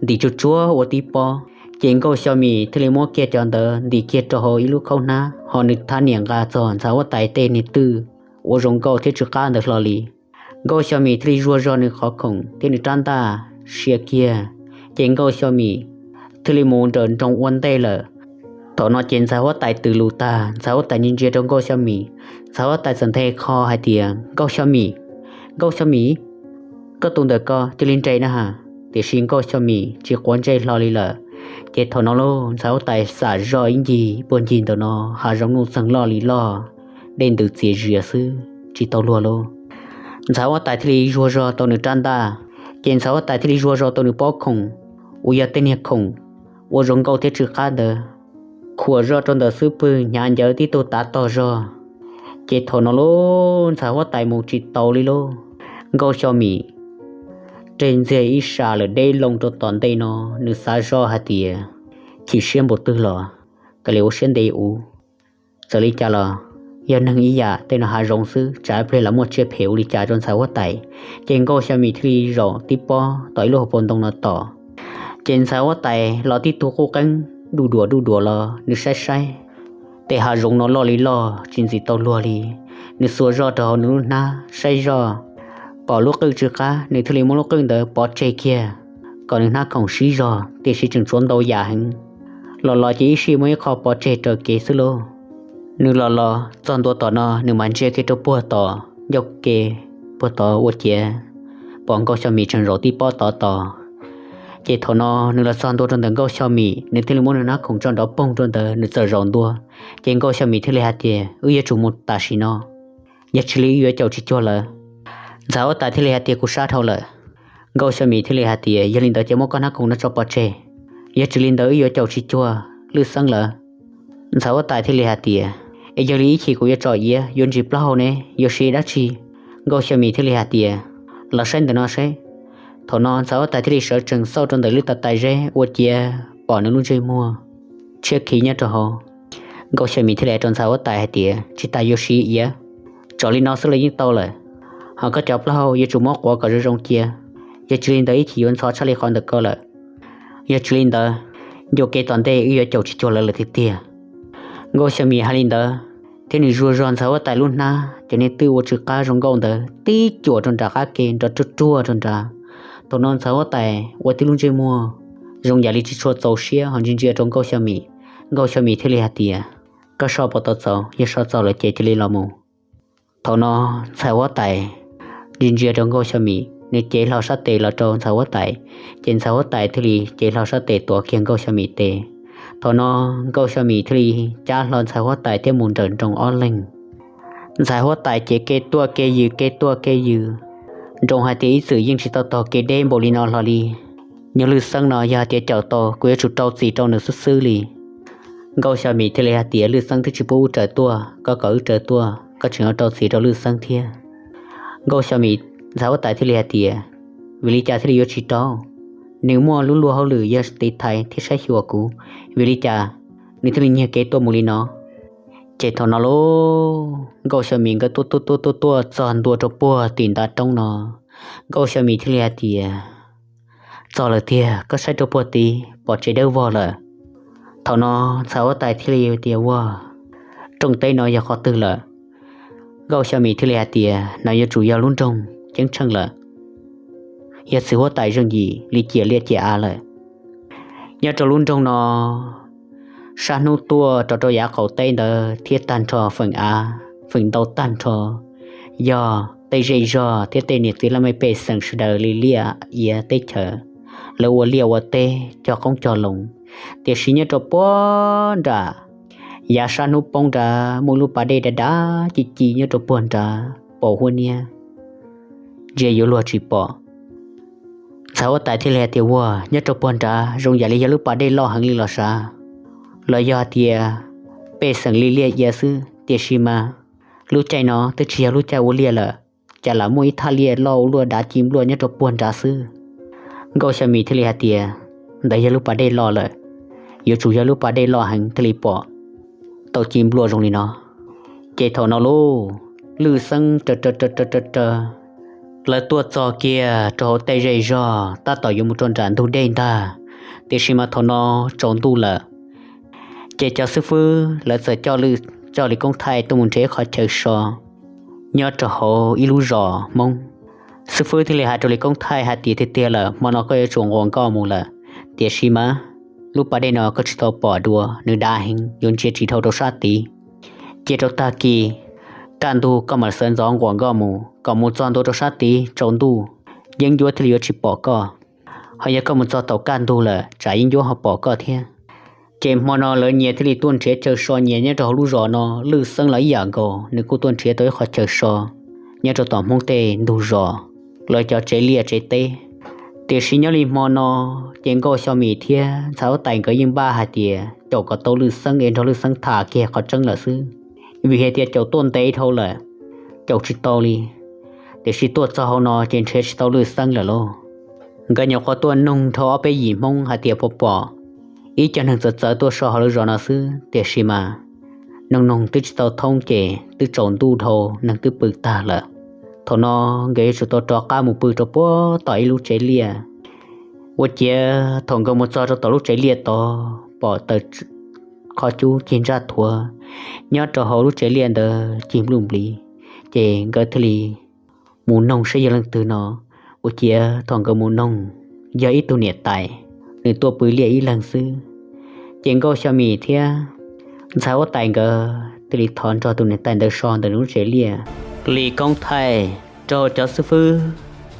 ntim tsuag tsuag ua tib pob. Ces Nkauj Xya Mim thiaj li muab kiag cov ntawd ntim kiag rau hauv ib lub khaub hnab, ho nws thab niam nqa txog ntxhais huab tais tej niag twj uas zoo nkauj thiab tsw qab ntawd hlo li. Nkauj Xya Mim thiaj li zuag zog nws qhov khoom thiab nws rab ntaj sia kiag, ces Nkauj Xya Mim thiaj li mus nrawm nroos ua ntej lawm. Thaum no ces ntxhais huab tais twm lus tag, ntxhais huab tais ntsia ntsia rau Nkauj Xya Mim, ntxhais huab tais txawm nthe kho hais tias, Nkauj Xya Mim, Nkauj Xya Mim, koj tus ntawm ko cia li nres na has. Tiam sis Nkauj Xya Mim tsis quav ntsej hlo li lawm. Ces thaum no lauj, ntxhais huab tais xam zoj ib ncig, puag ncig ntawm no hav zoov nuj txeeg loj li loj, dej ntws txias zias xwb tsis tau luag lauj. Ntxhais huab tais thiaj li zuag zog tau nws rab ntaj, ces ntxhais huab tais thiaj li zuag zog tau nws pob khoom uas yog tej niag khoom uas zoo nkauj thiab tsw qab ntawd, khuam zoj rau ntawm xub pwg hnyav ncawv tib tug tav tog zog. Ces thaum no lauj, ntxhais huab tais mus tsis tau li lauj. Nkauj Xya Mim reg ntxiag ib sab lawm deb loo rau tom ntej no, nws xav zoj hais tias, chim siab npaum twg los kav liam ua siab ntev ua. Txawm li cas los yog neeg ib yam, tej no hav zoov xwb, tsam ib pliag los muaj tsiaj phem ua li cas rau ntxhais huab tais. Ces Nkauj Xya Mim thiaj li zaum tib pob tom ib lub hauv paus ntoo no tos. Ces ntxhais huab tais los tib tug qub qeeb duj duam duj duam los nws saib saib tej hav zoov no loj li loj tsis ntxim tau luag li. Nws xuas zog rau hauv nws lub hnab saib zoj, pom lub qwj tsw qab, nws thiaj li muab lub qwj ntawd pov tseg kiag kom nws hnab khoom sib zog, tiam sis tseem tshuav ntau yam heev. Los los ces ib sij muaj ib qho pov tseg raws kev xwb lauj. Nws los los txog ntua tom no, nws mam ntsia kiag rau puag tom ncauj ke, puag tod ua ciav pom Nkauj Xya Mim tseem zaum tib pob tod tos. Ces thaum no nws los txog ntua rau ntawm Nkauj Xya Mim, nws thiaj li muab nws hnab khoom tso nrov poog rau ntawd, nws txawm zaum ntua. Ces Nkauj Xya Mim thiaj li hais tias, Wb yuav tsum mus tam sim no. Yog tsis li wb yuav caum tsis cuag lawv. Ntxhais huab tais thiaj li hais tias, kuv sab dhau lawm. Nkauj Xya Mim thiaj li hais tias, yog li ntawd ces muab koj hnab koom no tso pov tseg. Yog tsis li ntawd wb yuav caum tsis cuag Lwj Xeeb lawv. Ntxhais huab tais thiaj li hais tias, es yog li ib chim kuv yuav tso iav yuav ntsis plaub hau ne, yuav siv dab tsi? Nkauj Xya Mim thiaj li hais tias, los saib ntawm no seb. Thaum no ntxhais huab tais thiaj li sawv tsees xauj rau ntawm lub tav tais zeb ua ciav pom nws lub ntsej muag tshiab khiv nyob rau hauv. Nkauj Xya Mim thiaj li hais rau ntxhais huab tais hais tias, tsis tas yuav siv iav, tso li no xwb los yeej tau lawm. Ho koj cov plaub hau yuav tsum muab quav kom zoo zoo cia, yog tsis li ntawd ib chim yuav ntxhov tshaj li qhov ntawm koj lawm. Yog tsis li ntawd, ncua kev tom ntej wb yuav caum tsis cuag lawv lawm tiag tiag. Nkauj Xya Mim hais li ntawd thiab nws zuaj zog ntxhais huab tais lub hnab cov niag twj ua tsw qab zoo nkauj ntawd tib cuam rau nram qab ke nrov ruag ruag rau nrad. Thaum no ntxhais huab tais ua tib lub ntsej muag zoo yam li tsis tshua txaus siab ho ntsia ntsia rau Nkauj Xya Mim. Nkauj Xya Mim thiaj li hais tias, koj so puas tau txaus? Yog so txaus lawm ces cia li los mus. Thaum no ntxhais huab tais ntsia ntsia rau Nkauj Xya Mim, nws cev hlo sab tes los rau ntxhais huab tais, ces ntxhais huab tais thiaj li cev hlo sab tes tuav kiag Nkauj Xya Mim tes. Thaum no Nkauj Xya Mim thiaj li cab hlo ntxhais huab tais thiab mus nrawm nroos ob leeg. Ntxhais huab tais ces kev tuaj kev yws kev tuaj kev yws, nroo hais tias ib txwm yeej tsis tau taug kev deb npaum li no hlo li. Nyuag Lwj Xeeb no yog hais tias caum tau kuv yuav tsum rau txim rau nws xwb xwb li. Nkauj Xya Mim thiaj li hais tias, Lwj Xeeb twb tsis pub wb raws tuaj, koj kom wb raws tuaj, koj tseem yuav rau txim rau Lwj Xeeb thiab. Nkauj Xya Mim, ntxhais huab tais thiaj li hais tias, vim li cas thiaj li yuav tsis rau? Nws muaj lub luag hauj lwm yog tiv thaiv thiab saib xyuas kuv, vim li cas nws thiaj li nyiag kev tuaj mus li no? Ces thaum no lauj, Nkauj Xya Mim nkawd tuaj tuaj tuaj tuaj tuaj txog ntua rau puag tim ntav roob no, Nkauj Xya Mim thiaj li hais tias, txog lawm tiag, koj saib rau puag tid pom tsev dawb vog lawm. Thaum no ntxhais huab tais thiaj li tias, ua, rooj teb no yog qhov twg lawm? Nkauj Xya Mim thiaj li hais tias, no yuav tsum yog lub nroog Ceeb Tsheej lawm. Yog txiv huab tais Zeej Yim li ciam liaj ciam av lawm. Nyob rau lub nroog no, sab hnub tuaj rau rau yav qaum teb ntawd thiab tag nrho feem av feem ntau tag nrho yog tej zej zog thiab tej niam txiv laj mej pej xeem sawv daws li liaj iav teb chaws, lawv ua liaj ua teb cog qoob cog loo. Tiam sis nyob rau puag nram yav sab hnub poob nrad muaj lub pas dej dav dav ci ci nyob rau puag nrad pom huab niab, ntsia yuav luag tsis pom. Ntxhais huab tais thiaj li hais tias, ua, nyob rau puag nrad zoo yam li yog lub pas dej loj heev li los sav, los yog hais tias pej xeem li liaj ia xwb, tiam sis mas lub caij no twb tsis yog lub caij ua liaj lawm, cas lam muaj ib thaj liaj loj ua luaj dav ci npluaj nyob rau puag nrad xwb. Nkauj Xya Mim thiaj li hais tias, ntawd yog lub pas dej loj lawm, yuav tsum yog lub pas dej loj heev thiaj li pom tau ci npluaj zoo li no. Ces thaum no lauj, Lwj Xeeb raws raws raws raws raws raws, lawv tuaj txog kiag rau hauv tej zej zog tab tom yuav mus rau nram ntug dej ntag, tiam sis mas thaum no tsaus ntuj lawm. Ces cov xib fwb lawv txawm coj Lis Koob Thaij tuaj mus nrhiav ib qhov chaw so nyob rau hauv ib lub zos Hmoob. Xib fwb thiaj li hais rau Lis Koob Thaij hais tias, tiag tiag lawm, hmo no koj yuav tsum nquas nkoj mus lawm, tiam sis mas lub pas dej no koj tsis tau pom dua, nws dav heev, yuav ntsia tsis dhau rau sab tid. Cia rau tag kis kaj ntug koj mam sawv ntxov nquas nkoj mus, kom mus txog ntua rau sab tid tsaus ntuj, yeeb ncuab thiaj li yuav tsis pom koj. Ho yog koj mus txog thaum kaj ntug lawm tsam yeeb ncuab ho pom koj thiab. Ces hmo no lawv nyias thiaj li tuaj nrhiav chaw so nyias nyob rau hauv lub zos no. Lwj Xeeb los ib yam nkaus, nws kuj tuaj nrhiav tau ib qhov chaw so nyob rau tom Hmoob tej ntug zos, lawv cov tsev liaj tsev teb. Tiam sis nyob li hmo no, ces Nkauj Xyo Mim thiab ntxhais huab tais nkawd yeej npaj hais tias caum kom tau Lwj Xeeb es nrog Lwj Xeeb tham kiag qhov tseeb lawm xwb, vim hais tias caum tuaj ntev dhau lawm, caum tsis tau li. Tiam sis tuaj txog hauv no ces nrhiav tsis tau Lwj Xeeb lawm lauj. Nkawd nyuam qhuav tuaj noog dhau ob peb yim Hmoob hais tias puas pom ib co neeg txawv txawv tuaj so hauv lawv zos no xwb, tiam sis mas noog noog twb tsis tau thoob ces twb tsaus ntuj dhau, neeg twb pw tag lawm. Thaum no nkawd yuav tsum tau rov qab mus pw rau puag tom ib lub tsev liaj. Ua ciav thaum nkawd mus txog rau tom lub tsev liaj tod pom taws qhov cub cig ntsaj thuav nyob rau hauv lub tsev liaj ntawd cig npluj npliv, ces nkawd thiaj li mus noog saib yog leej twg no. Ua ciav thaum nkawd mus noog, yog ib tug niam tais, nws tuaj pw liaj ib leeg xwb. Ces Nkauj Xyo Mim thiab ntxhais huab tais nkawd thiaj li thov nrog tus niam tais ntawd so ntawm lub tsev liaj. Lis Koob Thaij rau cov xib fwb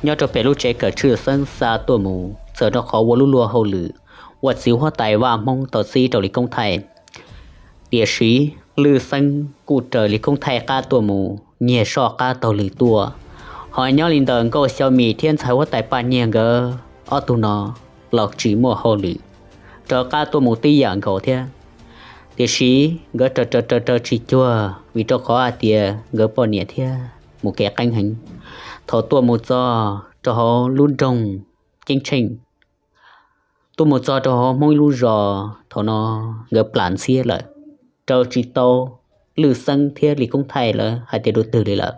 nyob rau pem lub tsev kawm tshwj xeeb xa tuaj mus txawm rau qhov ua lub luag hauj lwm ua txiv huab tais vaj Hmoob tau txib rau Lis Koob Thaij. Tiam sis Lwj Xeeb kuj raws Lis Koob Thaij qab tuaj mus nyiag soj qab taug lw tuaj. Ho nyob li ntawm Nkauj Xyo Mim thiab ntxhais huab tais Paj Nyiag nkawd ob tug no los tsis muaj hauj lwm, rov qab tuaj mus tib yam nkaus thiab. Tiam sis nkawd raws raws raws raws tsis cuag vim rau qhov hais tias nkawd poj niam thiab mus kev qeeb heev. Thaum tuaj mus txog rau hauv lub nroog Ceeb Tsheej, tuaj mus txog rau hauv Hmoob ib lub zos, thaum no nkawd plam ntxhiab lawm, raws tsis tau Lwj Xeeb thiab Lis Koob Thaij lawv hais tias dua twg li lawm.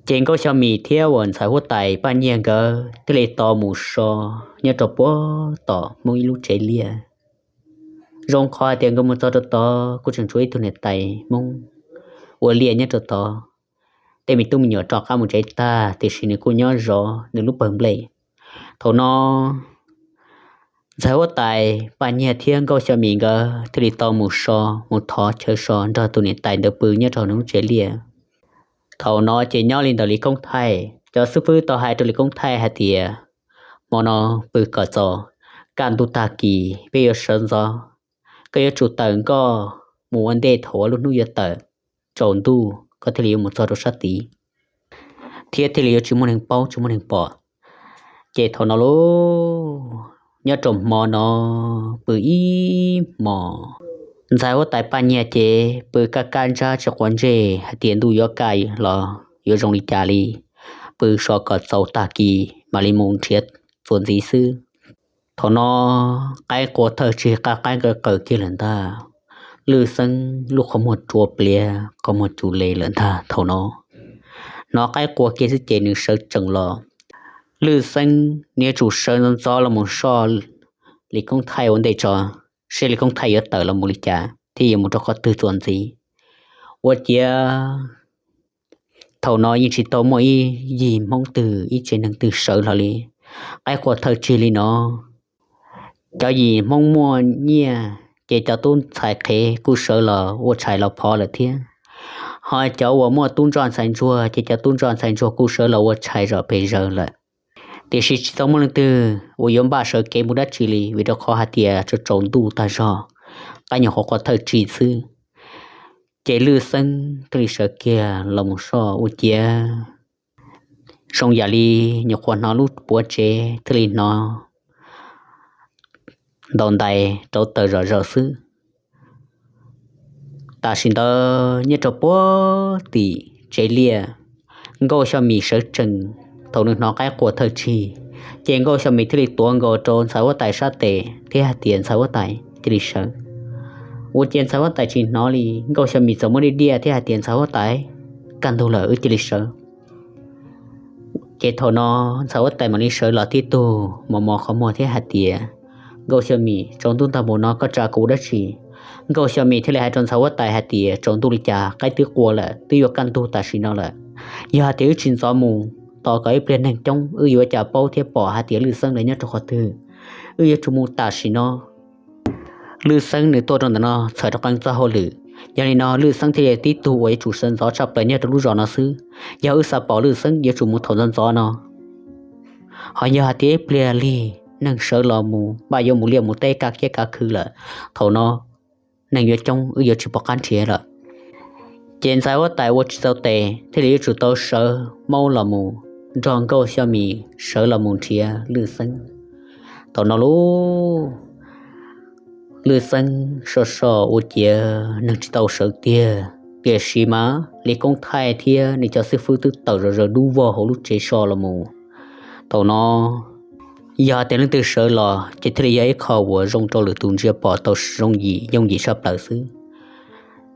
Ces Nkauj Xyo Mim thiab uas ntxhais huab tais Paj Nyiag nkawd thiaj li tau mus so nyob rau puag tom Hmoob ib lub tsev liaj. Zoo qhov hais tias nkawd mus txog rau tod kuj tseem tshuav ib tug niam tais Hmoob ua liaj nyob rau tod. Tej me tub me nyuam rov qab mus tsev tag tiam sis nws kuj nyob zov nws lub pawg nplej. Thaum no ntxhais huab tais Paj Nyiag thiab Nkauj Xyo Mim nkawd thiaj li tau mus so, mus thov chaw so nrog tus niam tais ntawd pw nyob rau nws lub tsev liaj. Thaum no ces nyob li ntawm Lis Koob Thaij, cov xib fwb tau hais rau Lis Koob Thaij hais tias, hmo no pw kom txaus, kaj ntug tag kis peb yuav sawv ntxov, koj yuav tsum tawm nkoj mus ua ntej thaum uas lub hnub yuav tawm, tsaus ntuj koj thiaj li yuav mus txog rau sab tid, thiab thiaj li yuav tsis muaj neeg paub tsis muaj neeg pom. Ces thaum no lauj, nyob rau hmo no pw ib hmos, ntxhais huab tais Paj Nyiag ces pw kaj kaj ntsab tsis quav ntsej hais tias ntuj yuav kaj los yuav zoo li cas li, pw so kom txaus tag kis mam li mus nrhiav txuas ntxiv xwb. Thaum no qaib qua thawj tsig qab qaib qaws kiag lawm ntag. Lwj Xeeb lub qhov muag rua pliav qhov muag cus le lawm ntag. Thaum no hnov qaib qua kiag xwb ces nws sawv tsees los. Lwj Xeeb nws yuav tsum sawv ntxov ntxov los mus soj Lis Koob Thaij ua ntej tso, seb Lis Koob Thaij yuav tawm los mus li cas thiab yuav mus rau qhov twg txuas ntxiv. Ua ciav thaum no yeej tsis tau muaj ib yim Hmoob twg ib tsev neeg twg sawv hlo li. Qaib qua thawj tsig li no, cov yim Hmoob muaj nyiaj ces cov tub ntxhais qhev kuj sawv los ua tshais los phov lawm thiab. Ho cov uas muaj tub ntsoj ntxhais ntsuag ces cov tub ntsoj ntxhais ntsuag kuj sawv los ua tshais zom pes zaws lawm. Tiam sis tsis tau muaj leej twg uas yuav npaj sawv kev mus dab tsi li vim rau qhov hais tias tsaus tsaus ntuj tag zog, qaib nyuam qhuav qua thawj tsig xwb. Ces Lwj Xeeb thiaj li sawv kiag los mus soj ua ciav zoo yam li nyuam qhuav hnov lub puav tsev thiaj li hnov ntaus ntais rauv taws zom zaws xwb. Tam sim ntawd nyob rau puag tim tsev liaj, Nkauj Xyo Mim sawv tsees, thaum nws hnov qaib qua thawj tsig, ces Nkauj Xyo Mim thiaj li tuav nkaus rau ntxhais huab tais sab tes thiab hais tias ntxhais huab tais cia li sawv. Ua ciav ntxhais huab tais tsis hnov li, Nkauj Xyo Mim txawm muab diaj diaj thiab hais tias ntxhais huab tais, kaj ntug lawm wb cia li sawv. Ces thaum no ntxhais huab tais mam li sawv los tib tug mos mos qhov muag thiab hais tias, Nkauj Xyo Mim, tsaus ntuj ntag npaum no koj tsa kuv ua dab tsi? Nkauj Xyo Mim thiaj li hais rau ntxhais huab tais hais tias tsaus ntuj li cas qaib twb qua lawm twb yuav kaj ntug tam sim no lawm. Yog hais tias wb tsis ntxov mus tos kom ib pliag neeg coob wb yuav ua cas paub thiab pom hais tias Lwj Xeeb lawv nyob rau qhov twg. Wb yuav tsum mus tam sim no. Lwj Xeeb nws tuaj rau ntawm no txhawm rau qee txoj hauj lwm, yog li no Lwj Xeeb thiaj li tib tug uas yuav tsum sawv ntxov tshaj plaws nyob rau lub zos no xwb. Yog wb xav pom Lwj Xeeb yuav tsum mus thaum ntxov ntxov no. Ho yog hais tias ib pliag lig neeg sawv los mus npaj yuav mus liaj mus teb kav kiab kav khw lawm, thaum no neeg yuav coob wb yuav tsis pom qab nrhiav lawm. Ces ntxhais huab tais ua tsis tau tes thiaj li yuav tsum tau sawv maub los mus nrog Nkauj Xyo Mim sawv los mus nrhiav Lwj Xeeb. Thaum no lauj, Lwj Xeeb soj soj ua ciav neeg tsis tau sawv tiag, tiam sis mas Lis Koob Thaij thiab nws cov xib fwb twb tawm zom zaws dub vog hauv lub tsev so los mus. Thaum no yog tias leej twg sawv los ces thiaj li yog ib qho uas zoo rau lwm tus ntsia pom tau zoo yim yooj yim tshaj plaws xwb.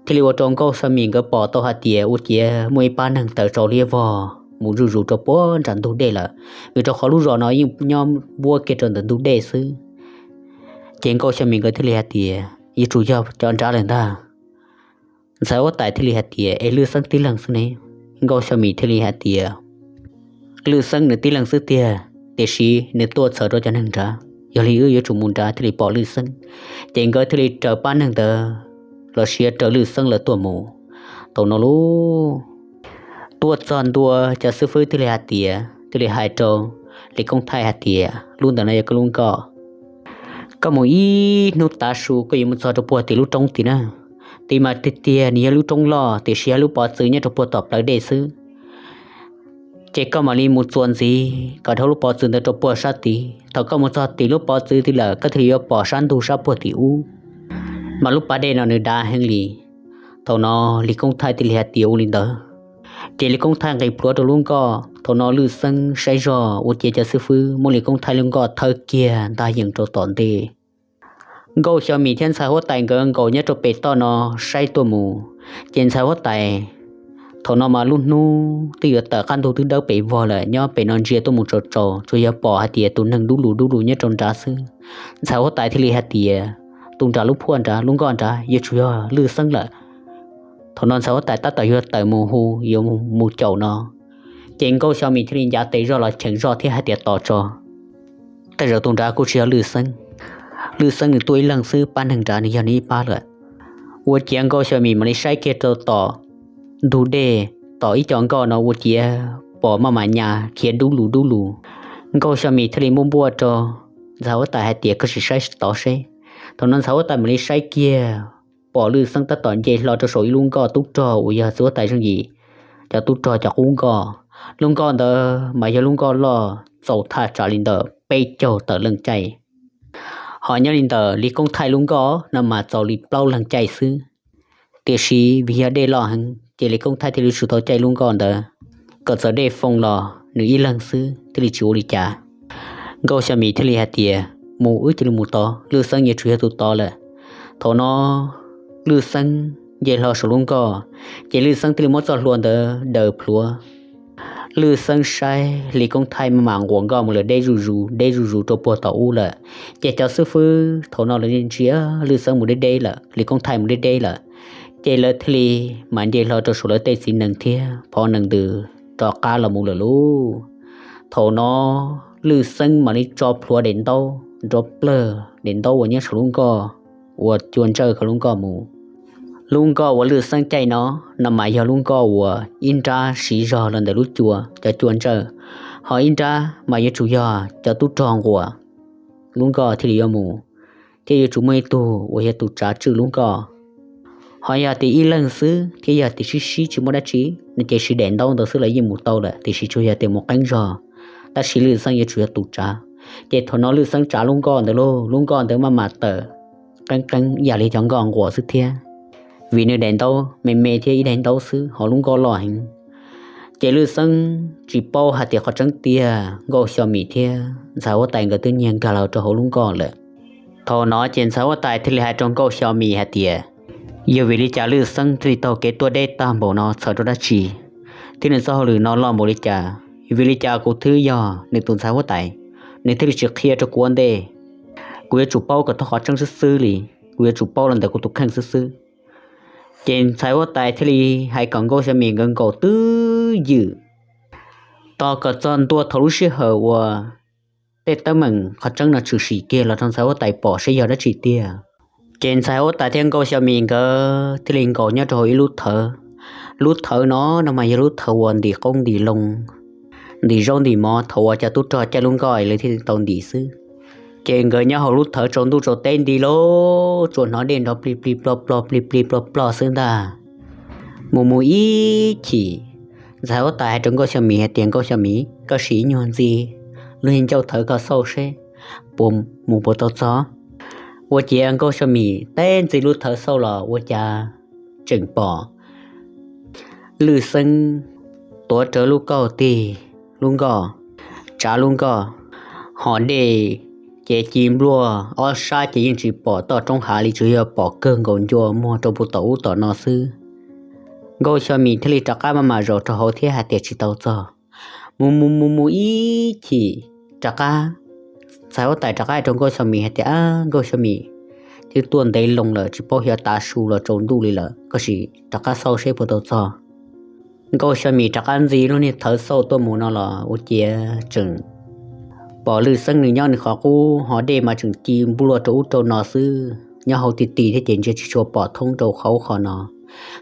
Thiaj li ua rau Nkauj Xyo Mim nkawd pom tau hais tias ua ciav muaj ib pab neeg tawm tsau liab vog mus zuj zus rau puag nram ntug dej lawm, vim rau qhov lub zos no yeej nyob npuab kiag rau ntawm ntug dej xwb. Ces Nkauj Xyo Mim nkawd thiaj li hais tias yuav tsum yog cov nrad lawm ntag. Ntxhais huab tais thiaj li hais tias es Lwj Xeeb tib leeg xwb ne? Nkauj Xyo Mim thiaj li hais tias Lwj Xeeb nws tib leeg xwb tiag, tiam sis nws tuaj txhawm rau cov neeg nrad, yog li wb yuav tsum mus nrad thiaj li pom Lwj Xeeb. Ces nkawd thiaj li raws pab neeg ntawd los sis raws Lwj Xeeb lawv tuaj mus. Thaum no lauj, tuaj txog ntua cov xib fwb thiaj li hais tias, thiaj li hais rau Lis Koob Thaij hais tias lub ntawm no yog koj lub nkoj, koj mus ib hnub tav su koj yuav mus txog rau puag tim lub roob tim na. Tim mas tiag tiag nws yog lub roob loj tiam sis yog lub pov txwv nyob rau puag tom plawv dej xwb. Ces koj mam li mus txuas ntxiv kom dhau lub pov txwv ntawd rau puag sab tid. Thaum koj mus txog tim lub pov txwv tid lawm koj thiaj li yuav pom sab ntug sab puag tim ub, mas lub pas dej no nws dav heev li. Thaum no Lis Koob Thaij thiaj li hais tias ua li ntawd. Ces Lis Koob Thaij nqis plhuav rau lub nkoj. Thaum no Lwj Xeeb saib zog ua ciav cov xib fwb muab Lis Koob Thaij lub nkoj thawb kiag ntag yees rau tom ntej. Nkauj Xyo Mim thiab ntxhais huab tais nkawd nkaum nyob rau pem toj no saib tuaj mus. Ces ntxhais huab tais, thaum no mas lub hnub twb yuav tawm qab ntug twb dawb pes vog lawm, nyob pem no ntsia tuaj mus tsaus tsaus tsuas yog pom hais tias tus neeg dub lus dub lus nyob rau nrad xwb. Ntxhais huab tais thiaj li hais tias, tus nram lub phuaj nrad lub nkoj nrad yuav tsum yog Lwj Xeeb lawm. Thaum no ntxhais huab tais tab tom yuav tawm mus hu yuav mus caum no, ces Nkauj Xyo Mim thiaj li ncav tes zoj los cheem zoj thiab hais tias tos tso, tej zaum tus nrad kuj tsis yog Lwj Xeeb. Lwj Xeeb nws tuaj ib leeg xwb, pab neeg nrad nws yog nws ib pab lawm. Ua ciav Nkauj Xyo Mim mam li saib kiag rau tom ntug dej, tom ib co nkoj no ua ciav pom maj mam nyas khiav dub lus dub lus. Nkauj Xyo Mim thiaj li npuaj npuaj rau ntxhais huab tais hais tias koj sim saib tod seb. Thaum no ntxhais huab tais mam li saib kiag, pom Lwj Xeeb tab tom nce hlo rau saum ib lub nkoj tub rog uas yog txiv huab tais Zeej Yim cov tub rog cov qub nkoj. Lub nkoj ntawd mas yog lub nkoj loj txaus thaj tsam li ntawm peb caug tawm leej caij. Ho nyob li ntawm Lis Koob Thaij lub nkoj no mas txaus li plaub leej caij xwb. Tiam sis vim yog dej loj heev ces Lis Koob Thaij thiaj li tsum tau caij lub nkoj ntawd, kom txawm dej foo los nws ib leeg xwb thiaj li tsis ua li cas. Nkauj Xyo Mim thiaj li hais tias mus wb cia li mus tod, Lwj Xeeb yuav tsum yog tus tod lawm. Thaum no Lwj Xeeb nce hlo saum lub nkoj, ces Lwj Xeeb thiaj li muab txoj hlua ntawd daws plhuav. Lwj Xeeb saib Lis Koob Thaij maj mam nquas nkoj mus lawm deb zuj zus deb zuj zus rau puag tom ub lawm. Ces cov xib fwb thaum no lawv ntsia Lwj Xeeb mus deb deb lawm, Lis Koob Thaij mus deb deb lawm, ces lawv thiaj li mam nce hlo rau saum lawv tej txiv nees thiab phov nees ntws rov qab los mus lawm lauj. Thaum no Lwj Xeeb mam li tso plhuav daim ntaub nrov plawg, daim ntaub uas nyob saum lub nkoj uas cua ntsawj ko lub nkoj mus. Lub nkoj uas Lwj Xeeb caij no, no mas yog lub nkoj uas ib nrab siv zog los ntawm lub cua, cov cua ntsawj, ho ib nrab mas yuav tsum yog cov tub rog nquas lub nkoj thiaj li yuav mus, thiab yuav tsum muaj ib tug uas yog tus tsav tswj lub nkoj. Ho yog tias ib leeg xwb thiab yog tias sib sib tsis muaj dab tsi no ces siv daim ntaub ntawd xwb los yeej mus tau lawm, tiam sis tsuas yog tias mus qeeb zog, tab sis Lwj Xeeb yuav tsum yog tus tsav. Ces thaum no Lwj Xeeb tsav lub nkoj ntawd lauj, lub nkoj ntawd maj mam tawm qeeb qeeb ib yam li cov nkoj nquas xwb thiab, vim nws daim ntaub me me thiab ib daim ntaub xwb ho lub nkoj loj heev. Ces Lwj Xeeb tsis paub hais tias qhov tseeb tiag Nkauj Xyo Mim thiab ntxhais huab tais nkawd twb nyiag nkag los rau hauv lub nkoj lawm. Thaum no ces ntxhais huab tais thiaj li hais rau Nkauj Xyo Mim hais tias, yog vim li cas Lwj Xeeb thiaj li taug kev tuaj deb tag npaum no txhawm rau dab tsi, thiab nws txoj hauj lwm no loj npaum li cas? Vim li cas kuv twb yog nws tus ntxhais huab tais, nws thiaj li tsis qhia rau kuv ua ntej? Kuv yuav tsum paub kom tau qhov tseeb xwb xwb li, kuv yuav tsum paub los ntawm kuv tus kheej xwb xwb. Ces ntxhais huab tais thiaj li hais kom Nkauj Xyo Mim nkawd nkaum twj ywm. Tos kom txog ntua thaum lub sij hawm uas tej teeb meem qhov tseeb no tshwm sim kiag los rau ntxhais huab tais pom seb yog dab tsi tiag. Ces ntxhais huab tais thiab Nkauj Xyo Mim nkawd thiaj li nkaum nyob rau hauv ib lub thawv. Lub thawv no no mas yog lub thawv uas ntim qoob ntim loo, ntim zaub ntim mov thaum uas cov tub rog caij lub nkoj lawv thiaj li tau ntim xwb. Ces nkawd nyob hauv lub thawv tsaus ntuj tsaus teb nti lauj, tsuas hnov dej nrov plig plig plog plog plig plig plog plog xwb ntag. Mus mus ib chim, ntxhais huab tais hais rau Nkauj Xyo Mim hais tias, Nkauj Xyo Mim, koj sim ib nyuag ntxi lub niag ncauj thawv ko xauj seb puas mus puas tau txog. Ua ciav Nkauj Xyo Mim teb ntxi lub thawv xauj los ua cas tseem pom Lwj Xeeb tuav rawv lub kauj tig lub nkoj, tsav lub nkoj, ho dej ces ci npluaj ob sab ces yeej tsis pom toj roob hav li, tsuas yog pom kawg nkaus ncua muag rau puag tom ub tom no xwb. Nkauj Xyo Mim thiaj li rov qab maj mam zaum rau hauv thiab hais tias, Tsis tau txog. Mus mus mus mus ib chim rov qab, ntxhais huab tais rov qab hais rau Nkauj Xyo Mim hais tias, Ab Nkauj Xyo Mim, twb tuaj ntev loo lawm tsis paub xyov tav su los tsaus ntuj li lawm, koj sim rov qab xauj seb puas tau txog. Nkauj Xyo Mim rov qab ntxi lub niag thawv xauj tuaj mus no los ua ciav tseem pom Lwj Xeeb nws nyob nws qhov qub, ho dej mas tseem ci npluaj rau ub rau no xwb, nyob hauv ti ti thiab ces ntsia tsis tshua pom thoob rau qhov ub qhov no.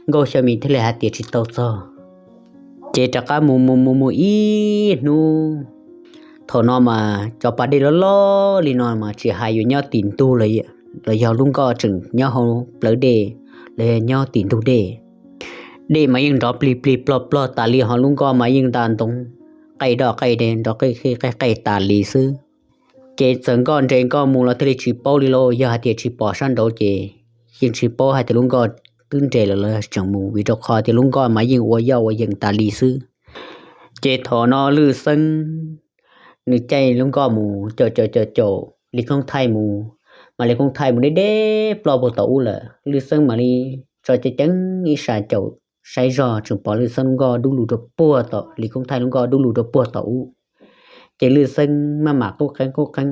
Nkauj Xyo Mim thiaj li hais tias, Tsis tau txog. Ces rov qab mus mus mus mus ib hnub, thaum no mas cov pas dej loj loj li no mas tsis hais yuav nyob tim ntug los yog lub nkoj tseem nyob hauv plawv dej, los yog nyob tim ntug dej. Dej mas yeej nrov plig plig plog plog tas li, ho lub nkoj mas yeej nta ntoo qaij doj qaij dej nrov qij qij qaij tas li xwb. Ces txawm nkoj nres nkoj mus los thiaj li tsis paub li lauj, yog hais tias tsis pom sab nraud ces yeej tsis paub hais tias lub nkoj twb nres lawm los tseem mus, vim rau qhov tias lub nkoj mas yeej ua yoj ua yees tas li xwb. Ces thaum no Lwj Xeeb nws caij lub nkoj mus caum caum caum caum Lis Koob Thaij mus, mas Lis Koob Thaij mus deb deb ploj puag tom ub lawm. Lwj Xeeb mam li tso ceev ceev ib sab caum saib zog tseem pom Lwj Xeeb lub nkoj dub lug rau puag tom, Lis Koob Thaij lub nkoj dub lug rau puag tom ub. Ces Lwj Xeeb maj mam qub qeeb qub qeeb,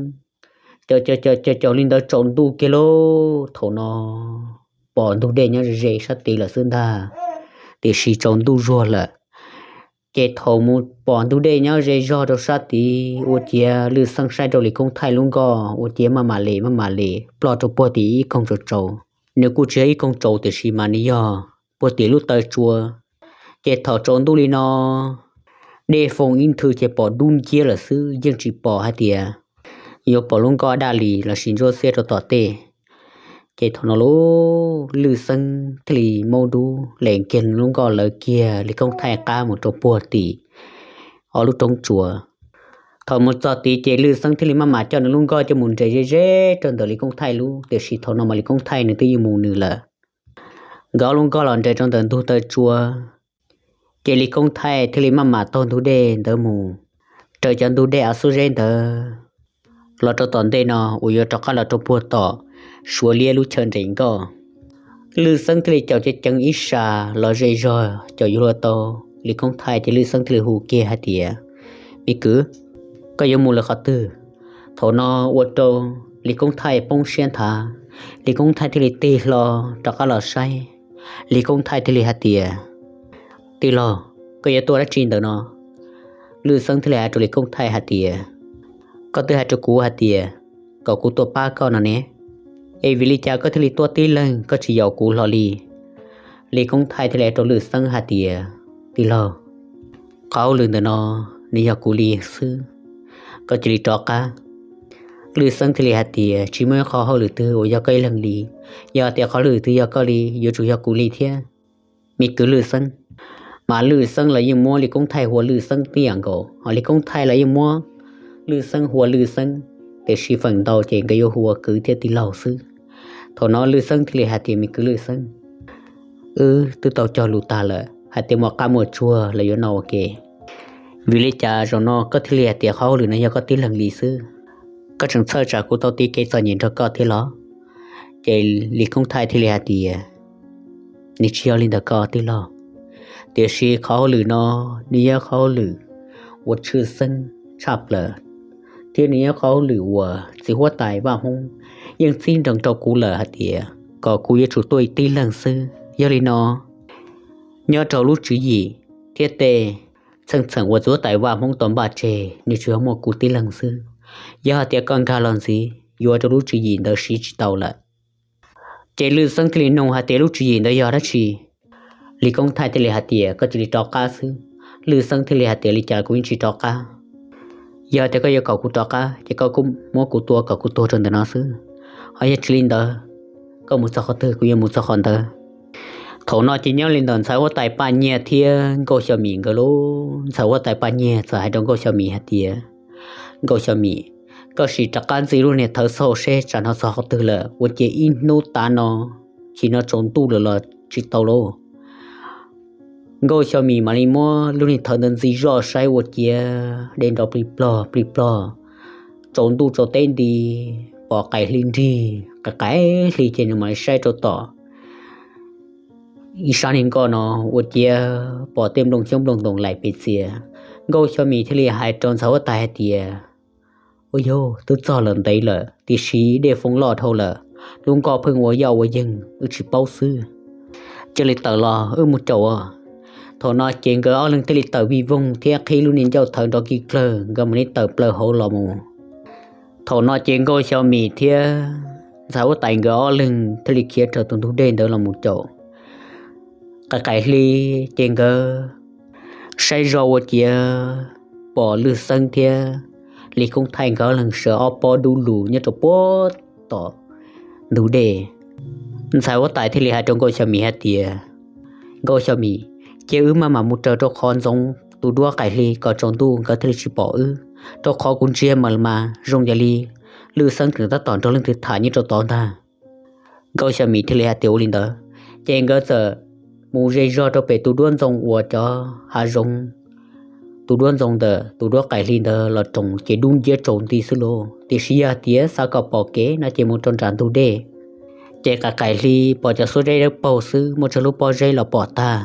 caum caum caum caum caum li ntawd tsaus ntuj kiag lauj. Thaum no pom ntug dej nyob ze ze sab tid lawm xwb ntag, tiam sis tsaus ntuj zuag lawm. Ces thaum mus pom ntug dej nyob ze zog rau sab tid ua ciav Lwj Xeeb saib rau Lis Koob Thaij lub nkoj ua ciav maj mam li maj mam li ploj rau puag tim ib koog tsaus tsaus. Nws kuj tsis yog ib koog tsaus tiam sis mas nws yog puag tim lub taw tsua. Ces thaum tsaus ntuj li no, dej foo ib nthwv ces pom dub nciab lawm xwb, yeej tsis pom hais tias yuav pom lub nkoj daj li lossis ntsuab xiab rau tom tej. Ces thaum no lub Lwj Xeeb thiaj li maub dub lem kiag lub nkoj lawv kiag Lis Koob Thaij qab mus rau puag tim ob lub roob tsua. Thaum mus txog tid ces Lwj Xeeb thiaj li maj mam coj nws lub nkoj coj mus nres ze ze rau ntawm Lis Koob Thaij lub, tiam sis thaum no mas Lis Koob Thaij nws twb yeej mus nws lawm. Nkawd ob lub nkoj los nres rau ntawm ntug taw tsua, ces Lis Koob Thaij thiaj li maj mam taug ntug dej ntawd mus, raws cov ntug dej av xub zeb ntawd los rau tom ntej no uas yuav rov qab los rau puag tom Suav Liab lub chaw nres nkoj. Lwj Xeeb thiaj li caum ceev ceev ib sab los ze zog caum yuav luag tau Lis Koob Thaij, ces Lwj Xeeb thiaj li hu kiag hais tias, me kwv, koj yuav mus lawm qhov twg? Thaum no ua rau Lis Koob Thaij poob siab nthav, Lis Koob Thaij thiaj li tig hlo rov qab los saib. Lis Koob Thaij thiaj li hais tias, tij laug, koj yuav tuaj dab tsi ntawm no? Lwj Xeeb thiaj li hais rau Lis Koob Thaij hais tias, koj twb hais rau kuv hais tias kom kuv tuaj pab koj no ne, es vim li cas koj thiaj li tuaj tib leeg koj tsis yaum kuv hlo li? Lis Koob Thaij thiaj li hais rau Lwj Xeeb hais tias, tij laug, qhov hauj lwm ntawm no nws yog kuv li xwb, koj cia li rov qab. Lwj Xeeb thiaj li hais tias, tsis muaj ib qhov hauj lwm twg uas yog koj ib leeg li, yog tias qhov hauj lwm twg yog koj li yuav tsum yog kuv li thiab, me kwv Lwj Xeeb. Mas Lwj Xeeb los yeej muab Lis Koob Thaij hu ua Lwj Xeeb tib yam nkaus, ho Lis Koob Thaij los yeej muab Lwj Xeeb hu ua Lwj Xeeb, tiam sis feem ntau ces nkawd yuav hu ua kwv thiab tij laug xwb. Thaum no Lwj Xeeb thiaj li hais tias, me kwv Lwj Xeeb, wb twb tau cog lus tag lawm hais tias muaj qab muaj tsuag los yuav no ua ke, vim li cas zaum no koj thiaj li hais tias qhov hauj lwm no yog koj tib leeg li xwb? Koj tseem txhawj tsam kuv tau tiv kev txom nyem nrog koj thiab los? Ces Lis Koob Thaij thiaj li hais tias, nws tsis yog li ntawd koj tij laug, tiam sis qhov hauj lwm no nws yog qhov hauj lwm uas tshwj xeeb tshaj plaws, thiab nws yog qhov hauj lwm uas txiv huab tais Vaj Hmoob yeej txib nroos rau kuv lawm hais tias kom kuv yuav tsum tuaj tib leeg xwb. Yog li no, nyob rau lub tswv yim thiab tej txheej txheem uas txiv huab tais Vaj Hmoob tau npaj tseg nws tsuas yog muaj kuv tib leeg xwb. Yog hais tias koj nkag los ntxiv yuav ua rau lub tswv yim ntawd siv tsis tau lawm. Ces Lwj Xeeb thiaj li nug hais tias, lub tswv yim ntawd yog dab tsi? Lis Koob Thaij thiaj li hais tias, koj cia li rov qab xwb. Lwj Xeeb thiaj li hais tias, li cas kuv yeej tsis rov qab? Yog tias koj yuav kom kuv rov qab ces koj kuj muab kuv tua kom kuv tuag rau ntawm no xwb, ho yog tsis li ntawd, koj mus txog qhov twg kuv yuav mus txog qhov ntawd. Thaum no ces nyob li ntawm ntxhais huab tais Paj Nyiag thiab Nkauj Xyo Mim nkawd lub. Ntxhais huab tais Paj Nyiag txawm hais rau Nkauj Xyo Mim hais tias, Nkauj Xyo Mim, koj sim rov qab ntxi lub niag thawv xauj seb tsam no txog qhov twg lawm, ua ciav ib hnub tav no, chim no tsaus ntuj lawm los tsis tau lauj. Nkauj Xyo Mim mam li muab lub niag thawv ntawd ntxi zoj saib ua ciav dej nrov plig plog plig plog, tsaus ntuj tsaus teb nti, pom qaim hli nrig, qaim qaim hli ces nws mam li saib rau tom ib sab niag nkoj no, ua ciav pom tej nplooj xyoob nplooj ntoos laim pes txias. Nkauj Xyo Mim thiaj li hais rau ntxhais huab tais hais tias, ua yog twb txog lawm ntev lawm tiam sis dej foo loj dhau lawm, lub nkoj pheej ua yoj ua yeeg wb tsis paub xwb. Cia li tawm los wb mus caum. Thaum no ces nkawd ob leeg thiaj li tawm vij voog thiab qhib lub niag ncauj thawv nrov kig plawg, nkawd mam li tawm plaws hauv los mus. Thaum no ces Nkauj Xyo Mim thiab ntxhais huab tais nkawd ob leeg thiaj li khiav raws tus ntug dej ntawd los mus caum. Qaim qaim hli ces nkawd saib zoj ua ciav pom Lwj Xeeb thiab Lis Koob Thaij nkawd ob leeg sawv ob pob dub lug nyob rau puag tom ntug dej. Ntxhais huab tais thiaj li hais rau Nkauj Xyo Mim hais tias, Nkauj Xyo Mim, cia wb maj mam mus raws rau qhov ntxoov tus duab qaim hli kom tsaus ntuj nkawd thiaj li tsis pom wb, rau qhov kuv ntsia mas mas zoo yam li Lwj Xeeb nws tab tom nrog leej twg tham nyob rau tod ntag. Nkauj Xyo Mim thiaj li hais tias ua li ntawd. Ces nkawd txawm mus ze zog rau pem tus duab ntxoo uas cov hav zoov, tus duab ntxoo ntawm tus duab qaim hli ntawd los roos ces dub nciab tsaus nti xwb lauj. Tiam sis yog tias xav kom pom kev no ces mus rau nram ntug dej, ces qaim qaim hli pom cov xuab zeb dawb paug xwb, muaj tsawg lub pob zeb los pom tag.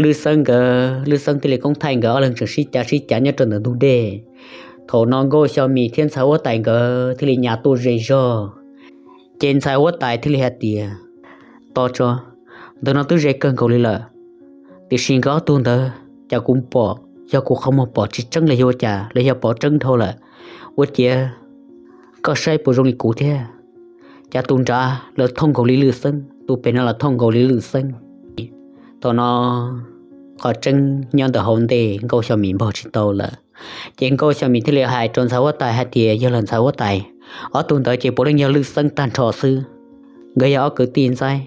Lwj Xeeb nkawd, Lwj Xeeb thiaj li Koob Thaij nkawd ob leeg tseem sib cav sib cav nyob rau ntawm ntug dej. Thaum no Nkauj Xyo Mim thiab ntxhais huab tais nkawd thiaj li nyas tuaj ze zog. Ces ntxhais huab tais thiaj li hais tias, Tos tso, ntawm no twb ze kawg nkaus li lawm, tiam sis nkawd ob tug ntawd cas kuv pom yog kuv qhov muag pom tsis tseeb los yog ua cas los yog pom tseeb dhau lawm. Ua ciav koj saib puas zoo li kuv thiab, cas tus nrad lawv thooj nkaus li Lwj Xeeb, tus pem no los thooj nkaus li Lwj Xeeb. Thaum no qhov tseeb nyob ntawm hauv ntej Nkauj Xyo Mim npog tsis tau lawm. Ces Nkauj Xyo Mim thiaj li hais rau ntxhais huab tais hais tias, Yog lawm ntxhais huab tais, ob tug ntawd ces puav leej yog Lwj Xeeb tag nrho xwb. Nkawd yog ob kwv tij ntxaib.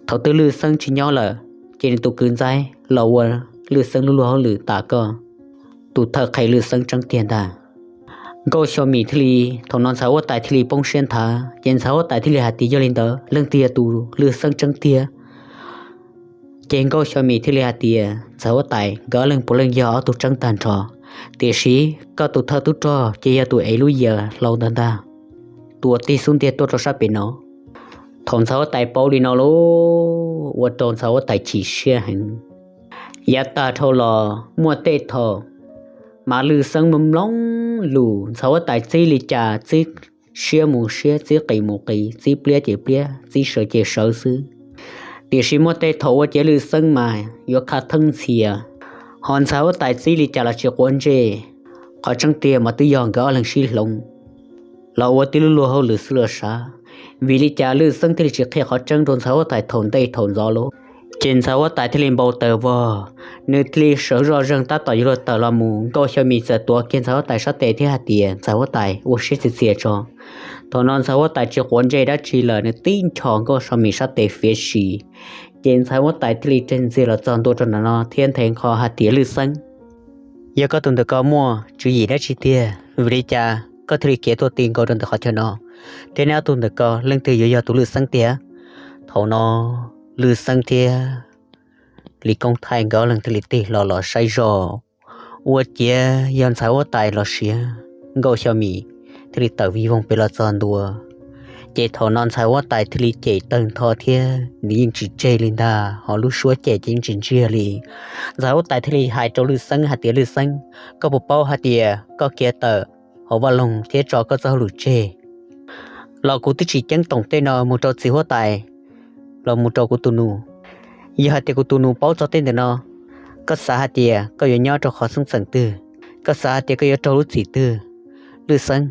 Thaum twg Lwj Xeeb tsis nyob lawm, ces nws tus kwv ntxaib los ua Lwj Xeeb lub luag hauj lwm tas koj, tus thawj qhe Lwj Xeeb tseeb tiag ntag. Nkauj Xyo Mim thiaj li, thaum no ntxhais huab tais thiaj li poob siab nthav, ces ntxhais huab tais thiaj li hais tias, Yog li ntawd leej twg yog tus Lwj Xeeb tseeb tiag? Ces Nkauj Xyo Mim thiaj li hais tias, Ntxhais huab tais, nkawd ob leeg puav leej yog ob tug tseeb tag nrho, tiam sis koj tus thawj tub rog ces yog tus ev lub yias hlau ntawd ntag, tus uas tig xub ntiag tuaj rau sab pem no. Thaum ntxhais huab tais paub li no lauj, ua rau ntxhais huab tais chim siab heev. Yav tag dhau los muaj tej thaum mas Lwj Xeeb mloog mloog lus, ntxhais huab tais txib li cas txib siab mus siab, txib qis mus qis, txib pliab ces pliab, txib sawv ces sawv xwb. Tiam sis muaj tej thaum ua ciav Lwj Xeeb mas yuav kha theeb ntxhias, ho ntxhais huab tais txib li cas los tsis quav ntsej. Qhov tseeb tiag mas twb yog nkawd ob leeg sib hloov los ua tib lub luag hauj lwm xwb los sav. Vim li cas Lwj Xeeb thiaj li tsis qhia qhov tseeb rau ntxhais huab tais thaum ntej thaum ntxov lauj? Ces ntxhais huab tais thiaj li npau taws vog, nws thiaj li sawv zoj zeeg tab tom yuav luag tawm los mus, Nkauj Xyo Mim txawm tuav kiag ntxhais huab tais sab tes thiab hais tias, Ntxhais huab tais, ua siab txias txias tso. Thaum no ntxhais huab tais tsis quav ntsej dab tsi lawm, nws tib nchos Nkauj Xyo Mim sab tes fiav sim. Ces ntxhais huab tais thiaj li tseg ntxiag los txog ntua rau ntawm no thiab nthe nqho hais tias, Lwj Xeeb, yog koj tus ntawm ko muaj tswv yim dab tsi tiag? Vim li cas koj thiaj li khiav tuaj ti nkaus rau ntawm qhov chaw no? Thiab neb ob tug ntawm ko leej twg yuav yog tus Lwj Xeeb tiag? Thaum no Lwj Xeeb thiab Lis Koob Thaij nkawd ob leeg thiaj li tig hlo los saib zoj, ua ciav yog ntxhais huab tais los sis Nkauj Xyo Mim thiaj li tawm vij voog pem los txog ntua. Ces thaum no ntxhais huab tais thiaj li cem tawg ntho thiab nws yeej tsis tseg li ntag, ho lub suab cem ces yeej tsis ntsiag li. Ntxhais huab tais thiaj li hais rau Lwj Xeeb hais tias, Lwj Xeeb, koj puas paub hais tias koj khiav tawm hauv vaj loog thiab tso koj txoj hauj lwm tseg los kuv twb tsis ceeb toom tej no mus rau txiv huab tais los mus rau kuv tus nus. Yog hais tias kuv tus nus paub txog tej ntawm no, koj xav hais tias koj yuav nyob rau qhov xeeb txheem twg? Koj xav hais tias koj yuav raug lub txim twg? Lwj Xeeb,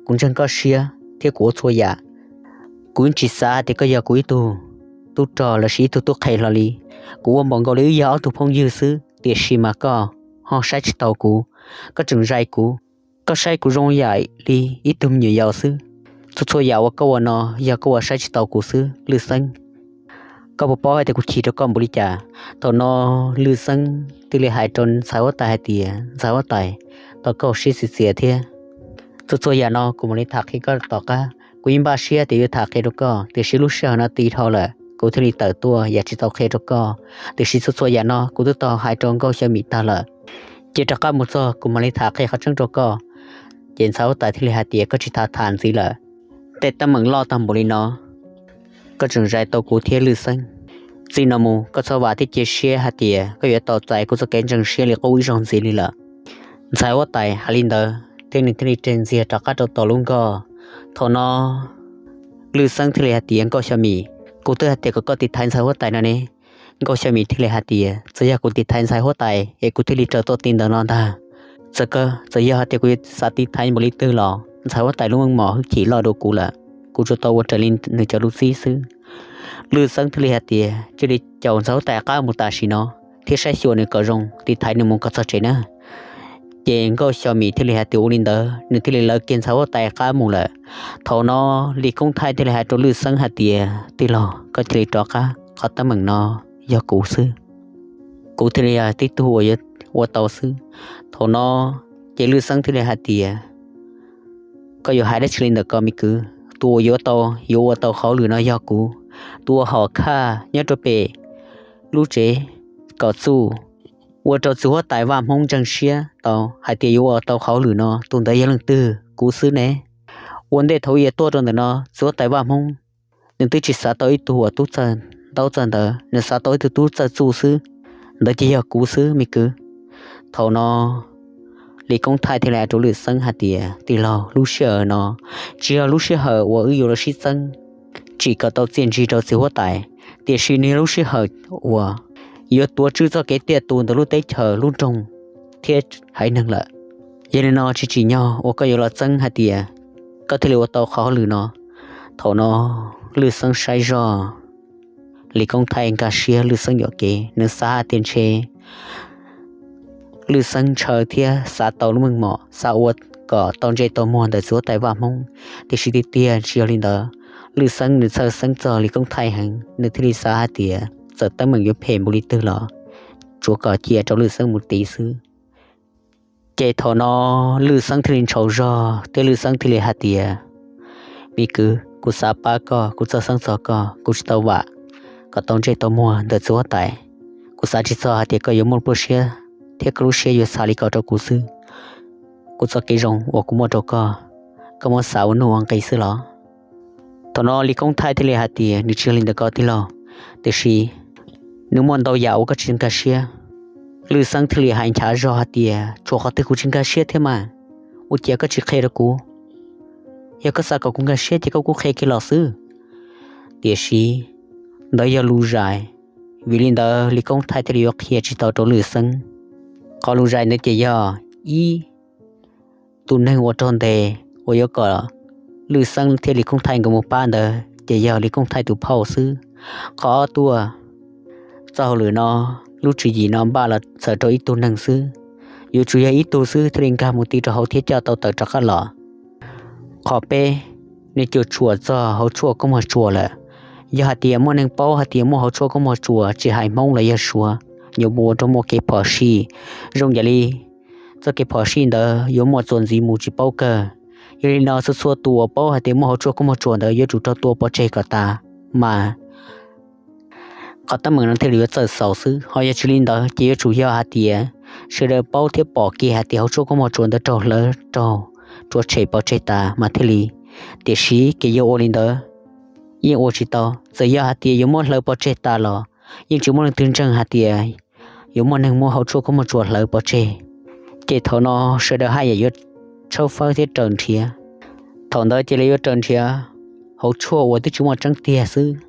kuv ntseeg koj siab thiab kuv ua txhua yam. Kuv yeej tsis xav hais tias koj yog kuv ib tug tub rog los sis ib tug tub qhe hlo li. Kuv ua npaum nkaus li wb yog ob tug phooj ywg xwb, tiam sis mas koj ho saib tsis taus kuv, koj tseem zais kuv, koj saib kuv zoo yam li ib tug me nyuam yaus xwb. Txhua txhua yam uas koj ua no yog koj ua saib tsis taus kuv xwb Lwj Xeeb. Koj puas paub hais tias kuv chim rau koj npaum li cas? Thaum no Lwj Xeeb thiaj li hais rau ntxhais huab tais hais tias, Ntxhais huab tais, thov koj ua siab txias txias thiab. Txhua txhua yam no kuv mam li tham qhia koj tom qab. Kuv yeej npaj siab tias yuav tham qhia rau koj, tiam sis lub sij hawm no ti dhau lawm kuv thiaj li tawm tuaj yam tsis tau qhia rau koj. Tiam sis txhua txhua yam no kuv twb tau hais rau Nkauj Xyo Mim tag lawm. Cia rov qab mus txog kuv mam li tham qhia qhov tseeb rau koj. Ces ntxhais huab tais thiaj li hais tias, Koj tsis tham tham ntxiv lawm. Tej teeb meem loj tag npaum li no koj tseem zais tau kuv thiab Lwj Xeeb. Txij no mus koj txhob vam thiab cia siab hais tias koj yuav tau txais kuv txoj kev ntseeg siab li qub ib zaug ntxiv li lawm. Ntxhais huab tais hais li ntawd thiab nws thiaj li tseg ntxiag rov qab rau tom lub nkoj. Thaum no Lwj Xeeb thiaj li hais tias, Nkauj Xyo Mim, kuv twb hais tias kom koj tiv thaiv ntxhais huab tais no ne. Nkauj Xyo Mim thiaj li hais tias, Txawm yog kuv tiv thaiv ntxhais huab tais es kuv thiaj li raws tuaj ti ntawm no ntag. Txawm, txawm yog hais tias kuv xav tiv thaiv npaum li twg los ntxhais huab tais lub meej mom hwj chim loj dua kuv lawm, kuv tsuas tau ua raws li nws cov lus txib xwb. Lwj Xeeb thiaj li hais tias, Cia li caum ntxhais huab tais qab mus tam sim no thiab saib xyuas nws kom zoo, tiv thaiv nws mus kom txog tsev na. Ces Nkauj Xyo Mim thiaj li hais tias ua li ntawd nws thiaj li lawv kiag ntxhais huab tais qab mus lawm. Thaum no Lis Koob Thaij thiaj li hais rau Lwj Xeeb hais tias, tij laug, koj cia li rov qab, qhov teeb meem no yog kuv xwb, kuv thiaj li yog tib tug uas yuav ua tau xwb. Thaum no ces Lwj Xeeb thiaj li hais tias, koj yuav hais dab tsi li ntawm ko me kwv? Tus uas yuav tau, yuav ua tau qhov hauj lwm no yog kuv. Tus uas hom khaj nyob rau pem lub tsev kom txuj ua rau txiv huab tais Vaj Hmoob ntseeg siab tau hais tias yuav ua tau qhov hauj lwm no, tus ntawd yog leej twg? Kuv xwb ne. Ua ntej thaum ub yuav tuaj rau ntawm no, txiv huab tais Vaj Hmoob nws twb tsis xav tau ib tug uas tub txawj ntaub txawj ntawv, nws xav tau ib tug tub txawj txuj xwb, ntawd ces yog kuv xwb me kwv. Thaum no Lis Koob Thaij thiaj li hais rau Lwj Xeeb hais tias, tij laug, lub sij hawm no tsis yog lub sij hawm uas wb yuav los sib txeeb tsim kom tau txiaj ntsig rau txiv huab tais, tiam sis nws yog lub sij hawm uas yuav tuav tswj txoj kev tiaj tus ntawm lub teb chaws lub nroog thiab haiv neeg lawm. Yog li no tsis tsim nyog uas koj yuav los txeeb hais tias koj thiaj li ua tau qhov hauj lwm no. Thaum no Lwj Xeeb saib zoj Lis Koob Thaij nkag siab Lwj Xeeb yuam kev, nws xav hais tias ntshe Lwj Xeeb ntshaw thiab xav tau lub meej mom, xav ua kom tau ntsej tau muag ntawm txiv huab tais Vaj Hmoob. Tiam sis tiag tiag tsis yog li ntawd, Lwj Xeeb nws txhawj xeeb txog Lis Koob Thaij heev, nws thiaj li xav hais tias txawm teeb meem yuav phem npaum li twg los tsuav kom cia rau Lwj Xeeb mus tiv xwb. Ces thaum no Lwj Xeeb thiaj li ntshau zog thiab Lwj Xeeb thiaj li hais tias, me kwv, kuv xav pab koj, kuv txhawj xeeb txog koj, kuv tsis tau vam kom tau ntsej tau muag ntawm txiv huab tais. Kuv xav tsis txog hais tias koj yuav muaj lub siab thiab koj lub siab yuav xav li ko rau kuv xwb. Kuv txoj kev zoo uas kuv muaj rau koj, koj muab xav ua nuj ua nqi xwb los? Thaum no Lis Koob Thaij thiaj li hais tias, nws tsis yog li ntawm ko tij laug, tiam sis nws muaj ntau yam uas koj tsis nkag siab. Lwj Xeeb thiaj li hais nchav zog hais tias, tshuav qhov twg kuv tsis nkag siab thiab mas, ua cas koj tsis qhia rau kuv? Yog koj xav kom kuv nkag siab ces koj kuj qhia kiag los xwb. Tiam sis ntawd yog lus zais, vim li ntawd Lis Koob Thaij thiaj li yuav qhia tsis tau rau Lwj Xeeb. Qhov lus zais ntawd ces yog ib, tus neeg uas raug ntes uas yuav kom Lwj Xeeb thiab Lis Koob Thaij nkawd mus pab ntawd ces yog Lis Koob Thaij tus phauj xwb. Qhov ob tuaj, txoj hauj lwm no, lub tswv yim no npaj los txhawm rau ib tug neeg xwb, yuav tsum yog ib tug xwb thiaj li nkag mus ti rau hauv thiab coj tau tawm rov qab los. Qhov peb, nws cuam tshuam txog hauv tshuaj koob muag tsuas lawm. Yog hais tias muaj neeg paub hais tias muaj hauv tshuaj koob muag tsuas, tsis hais Hmoob los yog Suav, yuav mus ua rau muaj kev phom sij. Zoo yam li txoj kev phom sij ntawd yuav muaj txuas ntxiv mus tsis paub kawg. Yog li no txhua txhua tus uas paub hais tias muaj hauv tshuaj koob muag tsuas ntawd yuav tsum raug tua pov tseg kom tas, mas qhov teeb meem no thiaj li yuav txawj xaus xwb. Ho yog tsis li ntawd ces yuav tsum yog hais tias sawv daws paub thiab pom kiag hais tias hauv tshuaj koob muag tsuas ntawd raug hlawv raug rhuav tshem pov tseg tas mas thiaj li. Tiam sis kev yuav ua li ntawd yeej ua tsis tau. Txawm yog hais tias yuav muab hlawv pov tseg tas los yeej tsis muaj leej twg ntseeg hais tias yuav muaj neeg muab hauv tshuaj koob muag tsuas hlawv pov tseg. Ces thaum no sawv daws haj yam yuav tshawb fawb thiab raws nrhiav. Thaum ntawd cia li yuav raws nrhiav hauv tshuaj uas twb tsis muaj tseeb tiag xwb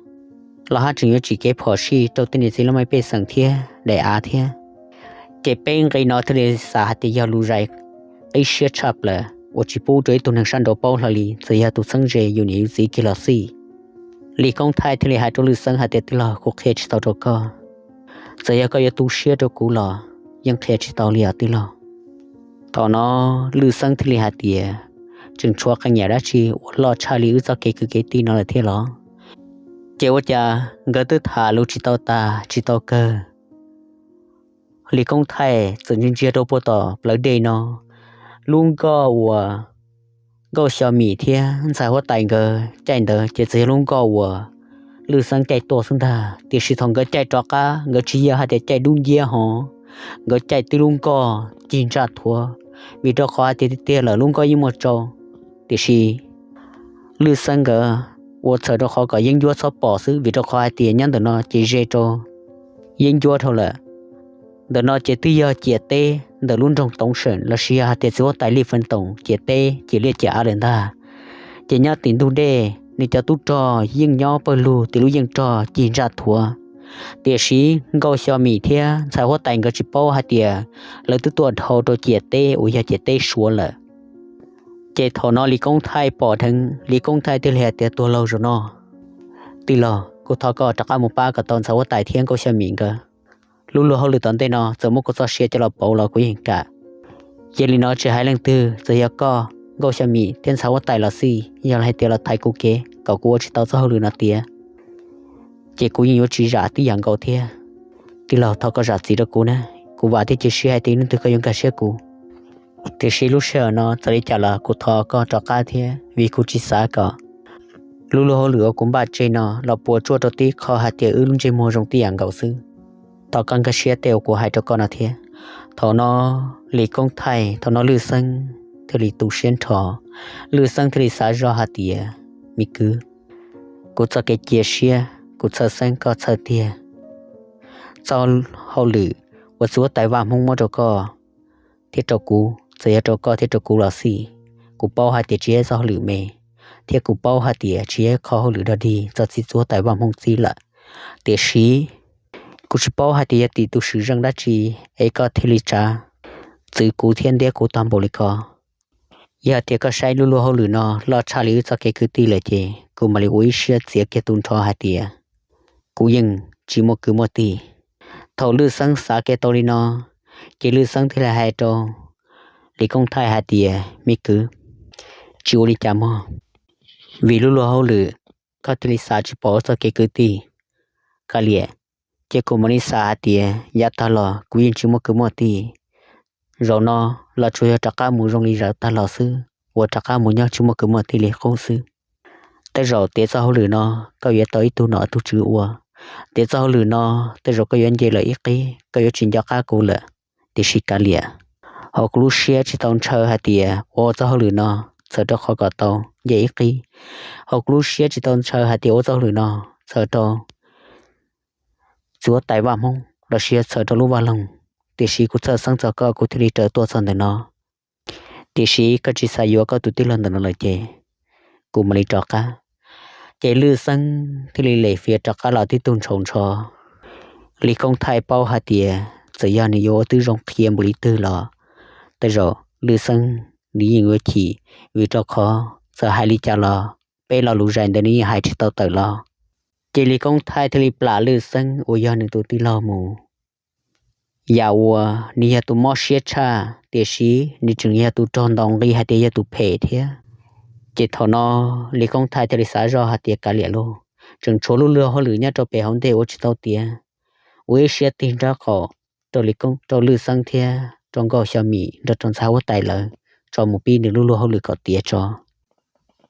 los haj tseem yuav tsim kev phom sij rau tej niam txiv laj mej pej xeem thiab daim av thiab. Ces peb nqe no thiaj li xav hais tias yog lus zais qib siab tshaj plaws uas tsis pub rau ib tug neeg sab nraud paub hlo li, txawm yog tus txheeb ze yus niam yus txiv kiag los xij. Lis Koob Thaij thiaj li hais rau Lwj Xeeb hais tias, tij laug, kuv qhia tsis tau rau koj. Txawm yog koj yuav tu siab rau kuv los yeej qhia tsis tau li os tij laug. Thaum no Lwj Xeeb thiaj li hais tias, tseem tshuav qee yam dab tsi uas loj tshaj li wb txoj kev kwv kev tij no lawm thiab los? Ces ua cas nkawd twb tham lus tsis tau tas tsis tau kawg, Lis Koob Thaij txawm ntsia ntsia rau puag tom plawv dej no, lub nkoj uas Nkauj Xyo Mim thiab ntxhais huab tais nkawd caij ntawd ces txawm yog lub nkoj uas Lwj Xeeb caij tuaj xwb ntag. Tiam sis thaum nkawd caij rov qab, nkawd tsis yog hais tias caij dub nciab hos, nkawd caij tib lub nkoj cig ntsaj thuav, vim rau qhov hais tias tiag tiag lawm lub nkoj yeej muaj tsau. Tiam sis Lwj Xeeb nkawd ua txhawm rau qhov kom yeeb ncuab txhob pom xwb, vim rau qhov hais tias nyob ntawm no ces ze rau yeeb ncuab dhau lawm. Ntawm no ces twb yog ciam teb ntawm lub nroog Toov Seem lossis yog hais tias txiv huab tais Lij Feej Toom ciam teb ciam liaj ciam av lawm ntag. Ces nyob tim ntug dej nws cov tub rog yeej nyob pawg lug tim lub yeej rog cig ntsaj thuav. Tiam sis Nkauj Xyo Mim thiab ntxhais huab tais nkawd tsis paub hais tias lawv twb tuaj dhau rau ciam teb uas yog ciam teb Suav lawm. Ces thaum no Lis Koob Thaij pom dheev, Lis Koob Thaij thiaj li hais tias, tuag laug zaum no, tij laug, kuv thov koj rov qab mus pab kom tau ntxhais huab tais thiab Nkauj Xyo Mim nkawd. Lub luag hauj lwm tom ntej no txawm muab kuv txoj sia coj los pauv los kuv yeej kam. Yog li no tsis hais leej twg, txawm yog koj, Nkauj Xya Mim thiab ntxhais huab tais los xij, yog hais tias los thaiv kuv kev kom kuv ua tsis tau txoj hauj lwm no tiav, ces kuv yeej yuav tsis zam tib yam nkaus thiab. Tij laug, thov koj zam txim rau kuv na, kuv vam thiab cia siab hais tias ib hnub twg koj yuav nkag siab kuv. Tiam sis lub sij hawm no txawm li cas los kuv thov koj rov qab thiab, vim kuv tsis xav kom lub luag hauj lwm uas kuv npaj tseg no los puas tsuaj rau tib qho hais tias wb lub ntsej muag zoo tib yam nkaus xwb. Thov koj nkag siab tej uas kuv hais rau koj no thiab. Thaum no Lis Koob Thaij, thaum no Lwj Xeeb thiaj li tu siab nrho. Lwj Xeeb thiaj li xav zoj hais tias, me kwv, kuv txoj kev cia siab kuv txhawj xeeb koj txhawj tiag. Txoj hauj lwm uas txiv huab tais Vaj Hmoob muab rau koj thiab rau kuv, txawm yog rau koj thiab rau kuv los xij, kuv paub hais tias tsis yog txoj hauj lwm me, thiab kuv paub hais tias tsis yog qhov hauj lwm dog dig txog txiv huab tais Vaj Hmoob txib lawm. Tiam sis kuv tsis paub hais tias yog tim tus swm zeej dab tsi es koj thiaj li tsa txwv kuv thiab ntiab kuv tag npaum li ko. Yog tias koj saib lub luag hauj lwm no loj tshaj li wb txoj kev kwv tij lawm ces kuv mam li ua ib siab txiav kiag tu nrho hais tias kuv yeej tsis muaj kwv muaj tij. Thaum Lwj Xeeb xav kiag tau li no, ces Lwj Xeeb thiaj li hais rau Lis Koob Thaij hais tias, me kwv, tsis ua li cas mog, vim lub luag hauj lwm koj thiaj li xav tsis pom wb txoj kev kwv tij. Kav liam, ces kuv mam li xav hais tias yav tag los kuv yeej tsis muaj kwv muaj tij, zaum no los tsuas yog rov qab mus zoo li zaum tag los xwb, uas rov qab mus nyob tsis muaj kwv muaj tij li qub xwb. Tej zaum tiav txoj hauj lwm no koj yuav tau ib tug nom tug tswv ua, tiav txoj hauj lwm no tej zaum koj yuav nce lawm ib qib, koj yuav tsis nco qab kuv lawm. Tiam sis kav liam, ho kuv lub siab tsis tau ntshaw hais tias ua txoj hauj lwm no txhawm rau qhov kom tau nce ib qib, ho kuv lub siab tsis tau ntshaw hais tias ua txoj hauj lwm no txhawm rau txiv huab tais Vaj Hmoob los sis yog txhawm rau lub vaj loog. Tiam sis kuv txhawj xeeb txog koj kuv thiaj li raws tuaj txog ntawm no. Tiam sis koj tsis xav yuav koj tus tij laug ntawm no lawm ces kuv mam li rov qab. Ces Lwj Xeeb thiaj li lem fiav rov qab los tib tug ntshaus ntsho. Lis Koob Thaij paub hais tias txawm yog nws yuav ua tib zoo qhia npaum li twg los tej zaum Lwj Xeeb nws yeej yuav chim, vim rau qhov txawm hais li cas los peb lo lus zais ntawd nws yeej hais tsis tau tawm los. Ces Lis Koob Thaij thiaj li plam Lwj Xeeb uas yog nws tus tij laug mus. Yam uas nws yog tus mob siab tshaj, tiam sis nws tseem yog tus raug ntaus nqi hais tias yog tus phem thiab. Ces thaum no Lis Koob Thaij thiaj li xav zoj hais tias kav liam lauj, tseem tshuav lub luag hauj lwm nyob rau pem hauv ntej ua tsis tau tiav, ua ib siab tig nraub qaum rau Lis Koob, rau Lwj Xeeb thiab rau Nkauj Xyo Mim nrog rau ntxhais huab tais lawv tso mus pib nws lub luag hauj lwm kom tiav tso.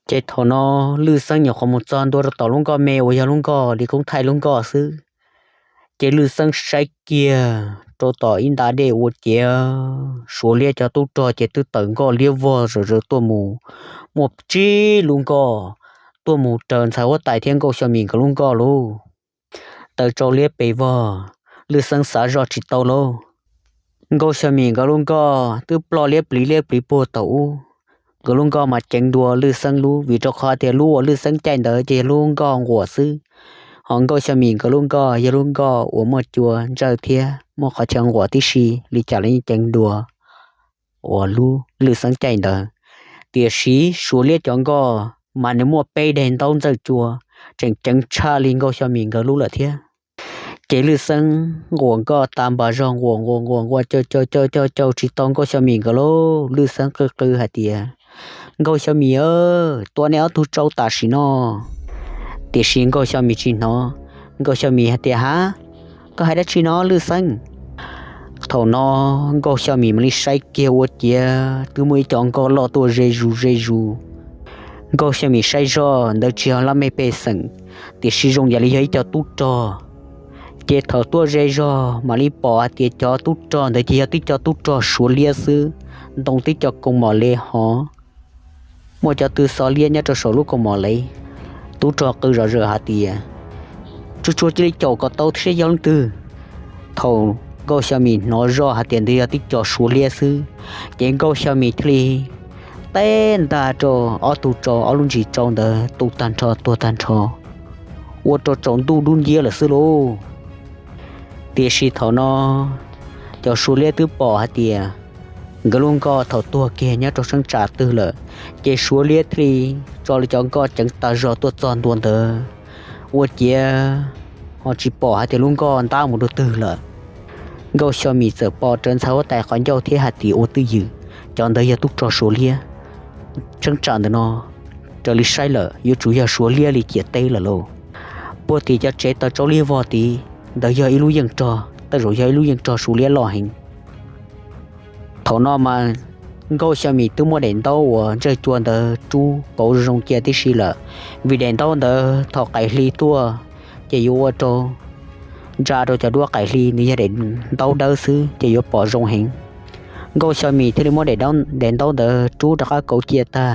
Ces thaum no Lwj Xeeb nyuam qhuav mus txog ntua rau tom lub nkoj me uas yog lub nkoj Lis Koob Thaij lub nkoj xwb. Ces Lwj Xeeb saib kiag rau tom ib nta dej ua ciav Suav liab cov tub rog ces twb tawm nkoj liab vog zom zaws tuaj mus, muaj tsib lub nkoj tuaj mus raws ntxhais huab tais thiab Nkauj Xyo Mim nkawd lub nkoj lauj. Tawm tsau liab pes vog, Lwj Xeeb xav zoj tsis tau lauj. Nkauj Xyo Mim nkawd lub nkoj twb ploj liab pliv liab pliv puag thaum ub. Nkawd lub nkoj mas ceev dua Lwj Xeeb lub, vim rau qhov tias lub uas Lwj Xeeb caij ntawd ces yog lub nkoj nquam xwb. Ho Nkauj Xyo Mim nkawd lub nkoj yog lub nkoj uas muaj cua ntsawj thiab muaj qhov chaw nquam tib si, li cas los yeej ceev dua uas lub Lwj Xeeb caij ntawd. Tiam sis Suav liab cov nkoj mas nws muaj peb daim ntaub ntsawj cua, tseem ceev tshaj li Nkauj Xyo Mim nkawd lub lawm thiab. Ces Lwj Xeeb nquam nkoj tas npas zog, nquam nquam nquam nquam caum caum caum caum tsis tau Nkauj Xyo Mim nkawd lauj. Lwj Xeeb qw qw hais tias, Nkauj Xyo Mim, tua nej ob tug tsau tam sim no. Tiam sis Nkauj Xyo Mim tsis hnov. Nkauj Xyo Mim hais tias, ha, koj hais dab tsi no Lwj Xeeb? Thaum no Nkauj Xyo Mim mam li saib kiag ua ciav twb muaj ib co nkoj loj tuaj ze zus ze zus. Nkauj Xyo Mim saib zoj ntawd tsis yog laj mej pej xeem, tiam sis zoo yam li yog ib co tub rog. Ces thaum tuaj ze zog mam li pom hais tias cov tub rog ntawd ces yog tib co tub rog Suav liab xwb, ntoo tib co koos mom lev hov, muaj cov tw xo liab nyob rau saum lub koos mom lev. Tub rog qw zom zaws hais tias, tsuag tsuag cia li caum kom tau thiab yog leej twg. Thaum Nkauj Xyo Mim hnov zoj hais tias ntawd yog tib co Suav liab xwb, ces Nkauj Xyo Mim thiaj li teb ntag rau ob tug tsau, ob lub ntsis tsau ntawd tu tag nrho tuag tag nrho, ua rau tsaus ntuj dub nciab lawm xwb lauj. Tiam sis thaum no cov Suav liab twb pom hais tias nkawd lub nkoj thaum tuag kiag nyob rau sab tsam twg lawm, ces Suav liab thiaj li tso li cov nkoj ceev tag zog tuaj txog ntua ntawd, ua ciav ho tsis pom hais tias lub nkoj ntab mus rau twg lawm. Nkauj Xyo Mim txawm pom rawv ntxhais huab tais qhov ncauj thiab hais tias ua twj ywm. cov ntawd yog tub rog Suav liab. Tseeb tsam ntawm no raws li saib lawm yuav tsum yog Suav liab li ciam teb lawm lauj. Puag tim cov tsev taws tsau liab vog tid ntawd yog ib lub yeej rog, tej zaum yog ib lub yeej rog Suav liab loj heev. Thaum no mas Nkauj Xyo Mim twb muab daim ntaub uas ntsawj cua ntawd rub pauv zoo cia tib si lawm, vim daim ntaub ntawd thaum qaim hli tuaj ces yuav ua rau ntsa rau cov duab qaim hli, nws yog daim ntaub dawb xwb ces yuav pom zoo heev. Nkauj Xyo Mim thiaj li muab daim ntaub ntawd rub rov qab kauv cia tag,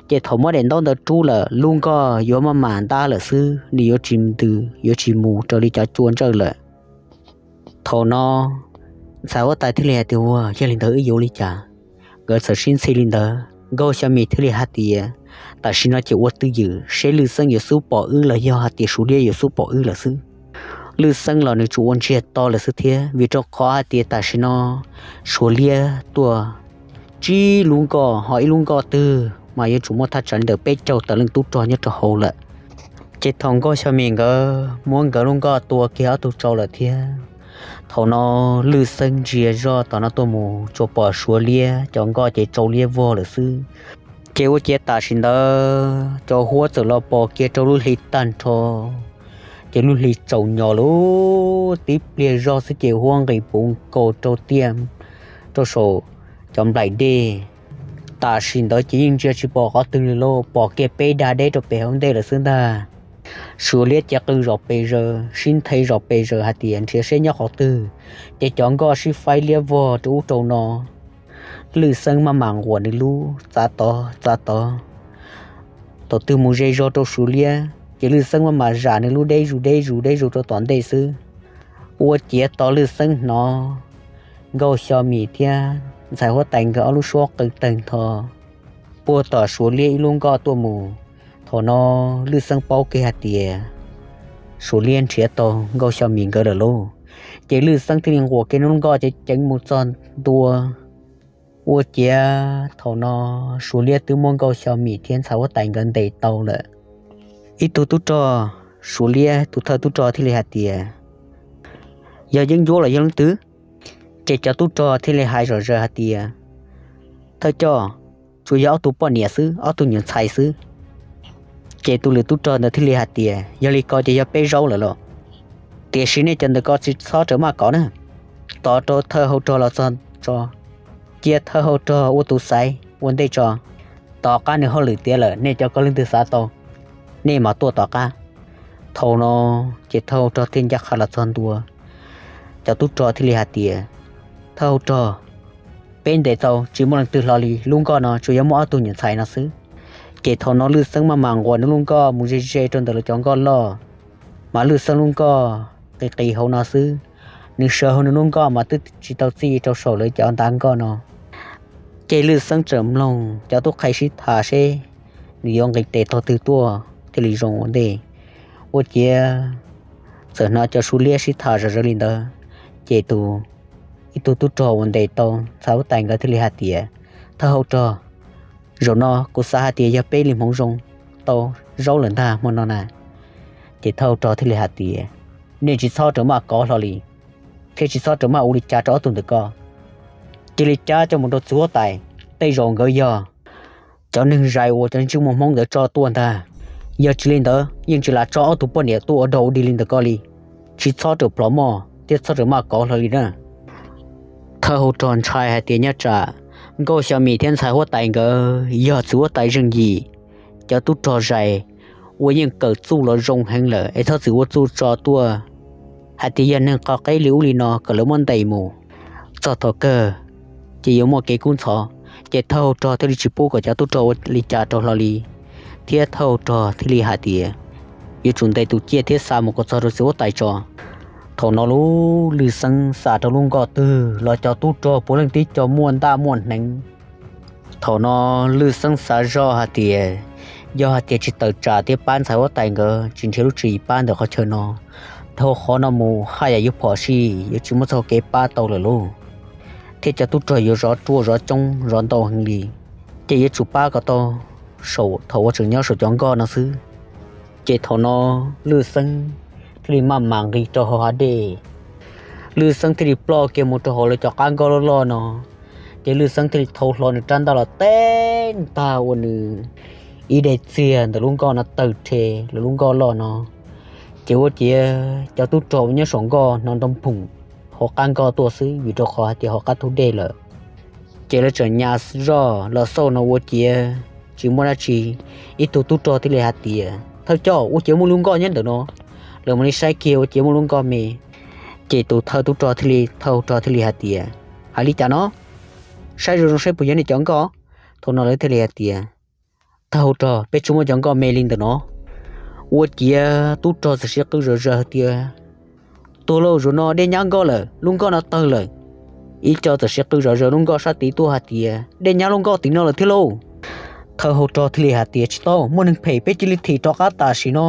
ces thaum muab daim ntaub ntawd rub lawm lub nkoj yuav maj mam ntab lawm xwb, nws yuav tsis ntws yuav tsis mus raws li cov cua ntsawj lawm. Thaum no ntxhais huab tais thiaj li hais tias, Ua yog li ntawd wb yuav ua li cas? Nkawd txawm sib ntxhi li ntawd, Nkauj Xyo Mim thiaj li hais tias, Tam sim no ces ua twj ywm seb Lwj Xeeb yuav xub pom wb los yog hais tias Suav liab yuav xub pom wb lawm xwb. Lwj Xeeb los nws tsuas ua ntsiag to lawm xwb thiab, vim rau qhov hais tias tam sim no Suav liab tuaj tsib lub nkoj, ho ib lub nkoj twg mas yuav tsum muaj thaj tsam li ntawm peb caug tawm leej tub rog nyob rau hauv lawm. Ces thaum Nkauj Xyo Mim nkawd muab nkawd lub nkoj tua kiag ob tug tsau lawm thiab, thaum no Lwj Xeeb ntsia zoj tom no tuaj mus tsuas pom Suav liab cov nkoj ces tsau liab vog lawm xwb. Ces ua ciav tam sim ntawd cov huab txawm los pos kiag rau lub hli tag nrho, ces lub hli tsaus nyo lawm, tib pliag zog xwb ces huab nqis puv nkaus rau tiaj rau saum cov nplaim dej. Tam sim ntawd ces yeej ntsia tsis pom qhov twg li lauj, pom kiag peb dag deb rau pem hauv ntej lawm xwb ntag. Suav liab ces qw zom pes zaws, sib nthe zom pes zaws hais tias nrhiav seb nyob qhov twg, ces cov nkoj sib faib liab vog rau ub rau no. Lwj Xeeb maj mam nquam nws lub txav tod txav tod, thaum twg mus ze zog rau Suav liab ces Lwj Xeeb maj mam zam nws lub deb zus deb zus deb zus rau tom ntej xwb. Ua ciav tos Lwj Xeeb hnov Nkauj Xyo Mim thiab ntxhais huab tais nkawd ob lub suab qw tawg ntho puag tom Suav liab ib lub nkoj tuaj mus. Thaum no Lwj Xeeb paub kiag hais tias Suav liab nrhiav tau Nkauj Xyo Mim nkawd lawm lauj. Ces Lwj Xeeb thiaj li nquam kiag nws lub nkoj ceev ceev mus txog ntua. Ua ciav thaum no Suav liab twb muab Nkauj Xyo Mim thiab ntxhais huab tais nkawd ntes tau lawm. Ib tug tub rog Suav liab tus thawj tub rog thiaj li hais tias, Yog yeeb ncuab los yog leej twg? Ces cov tub rog thiaj li hais zom zaws hais tias, Thawj coj, tsuas yog ob tug poj niam xwb, ob tug nyuam ntxhais xwb. Ces tus lwm tub rog ntawd thiaj li hais tias, Yog li ko ces yog peb zaub lawm los? Tiam sis nej cov ntawm ko tsis txhob rawm maj kov na. Tos rau thawj hau rog los txog tso, cia thawj hau rog ua tus xaiv ua ntej tso. Tom qab nws hauj lwm tiav lawm nej cov ko leej twg xav tau, nej mam tuaj tom qab. Thaum no ces thawj hau rog thiaj ncaj qha los txog ntua. Cov tub rog thiaj li hais tias, Thawj hau rog, peb ntes tau tsis muaj leej twg hlo li, lub nkoj no tsuas yog muaj ob tug nyuam ntxhais no xwb. Ces thaum no Lwj Xeeb maj mam nquas nws lub nkoj mus ze ze rau ntawm lawv cov nkoj loj, mas Lwj Xeeb lub nkoj qis qis hauv no xwb, nws sawv hauv nws lub nkoj mas twb tsis tau txij rau saum lawv cov ntav nkoj no. Ces Lwj Xeeb tseem mloog cov tub qhe sib tham seb nws yuav nqis tes tog twg tuaj thiaj li zoo ua ntej. Ua ciav txawm hnov cov Suav liab sib tham zom zaws li ntawd, ces tus, ib tug tub rog uas ntes tau ntxhais huab tais nkawd thiaj li hais tias, Thawj hau rog, zaum no kuv xav hais tias yog peb li hmoov zoo tau zaub lawm ntag hmo no na. Ces thawj hau rog thiaj li hais tias, Nej tsis txhob rawm maj kov hlo li, thiab tsis txhob rawm maj ua li cas rau ob tug ntawm ko. Cia li cab coj mus rau txiv huab tais, tej zaum nkawd yog cov neeg zais uas cov ntsej muag Hmoob ntawd tso tuaj ntag. Yog tsis li ntawd yeej tsis lam tso ob tug poj niam tuaj ua dog ua dig li ntawm ko li. Tsis txhob rawm plhov moj thiab txhob rawm maj kov hlo li na. Thawj hau rog ntshai hais tias nyob tsam Nkauj Xyo Mim thiab ntxhais huab tais nkawd yog txiv huab tais zeej yim, cov tub rog zais uas yeej kawm txuj los zoo heev lawm es txhob txwm ua txuj tso tuaj hais tias yog neeg qhov qeb li ub li no kom lawv muab ntes mus. Txog thaum kawg ces yuav muaj kev kub ntxhov. Ces thawj hau rog thiaj li tsis pub kom cov tub rog ua li cas rau hlo li, thiab thawj hau rog thiaj li hais tias yuav tsum ntes tus ciaj thiab xa mus kom txog rau txiv huab tais tso. Thaum no lub Lwj Xeeb xa rau lub nkoj twg los cov tub rog puav leej tib co muaj ntaj muaj hneev. Thaum no Lwj Xeeb xav zoj hais tias yog hais tias tsis tawm tsam thiab pab ntxhais huab tais nkawd tsis nrhiav lub tswv yim pab ntawm qhov chaw no, dhau qhov no mus haj yam yuav phom sij yuav tsis muaj txoj kev pab tau lawm lauj, thiab cov tub rog yuav zov ruaj zov coob zov ntau heev li, ces yuav tsum pab kom tau saum thaum uas tseem nyob saum cov nkoj no xwb. Ces thaum no Lwj Xeeb thiaj li maj mam nqis rau hauv hav dej. Lwj Xeeb thiaj li ploj kiag mus rau hauv lawv cov qab nkoj loj loj no, Ces Lwj Xeeb thiaj li thau hlo nws rab ntaj los teb ntag ua nws ib daim txiag ntawm lub nkoj no tawg rhe lawv lub nkoj loj no. Ces ua ciav cov tub rog uas nyob saum nkoj hnov nrov nphoom hauv qab nkoj tuaj xwb vim rau qhov hais tias hauv qab tug dej lawm. Ces lawv tseem nyas zoj los xauj no ua ciav tsis muaj dab tsi. Ib tug tub rog thiaj li hais tias, Thawj coj, ua ciav muaj lub nkoj nyob ntawm no. Lawv mam li saib kiag ua ciav muaj lub nkoj me. Ces tus thawj tub rog thiaj li, thawj hau rog thiaj li hais tias, Hais li cas no? Saib zoo zoo saib puas yog nej cov nkoj. Thaum no lawv thiaj li hais tias, Thawj hau rog, peb tsis muaj cov nkoj me li ntawm no. Ua ciav tub rog txawm sib qw zom zaws tias, Tuag lauj, zaum no dej nyab nkoj lawm, lub nkoj no tawg lawm. Ib co txawm sib qw zom zaws lub nkoj sab tid tuaj hais tias, Dej nyab lub nkoj tim no lawm thiab lauj. Thawj hau rog thiaj li hais tias, Tsis tau, muaj neeg phem, peb cia li thim rov qab tam sim no.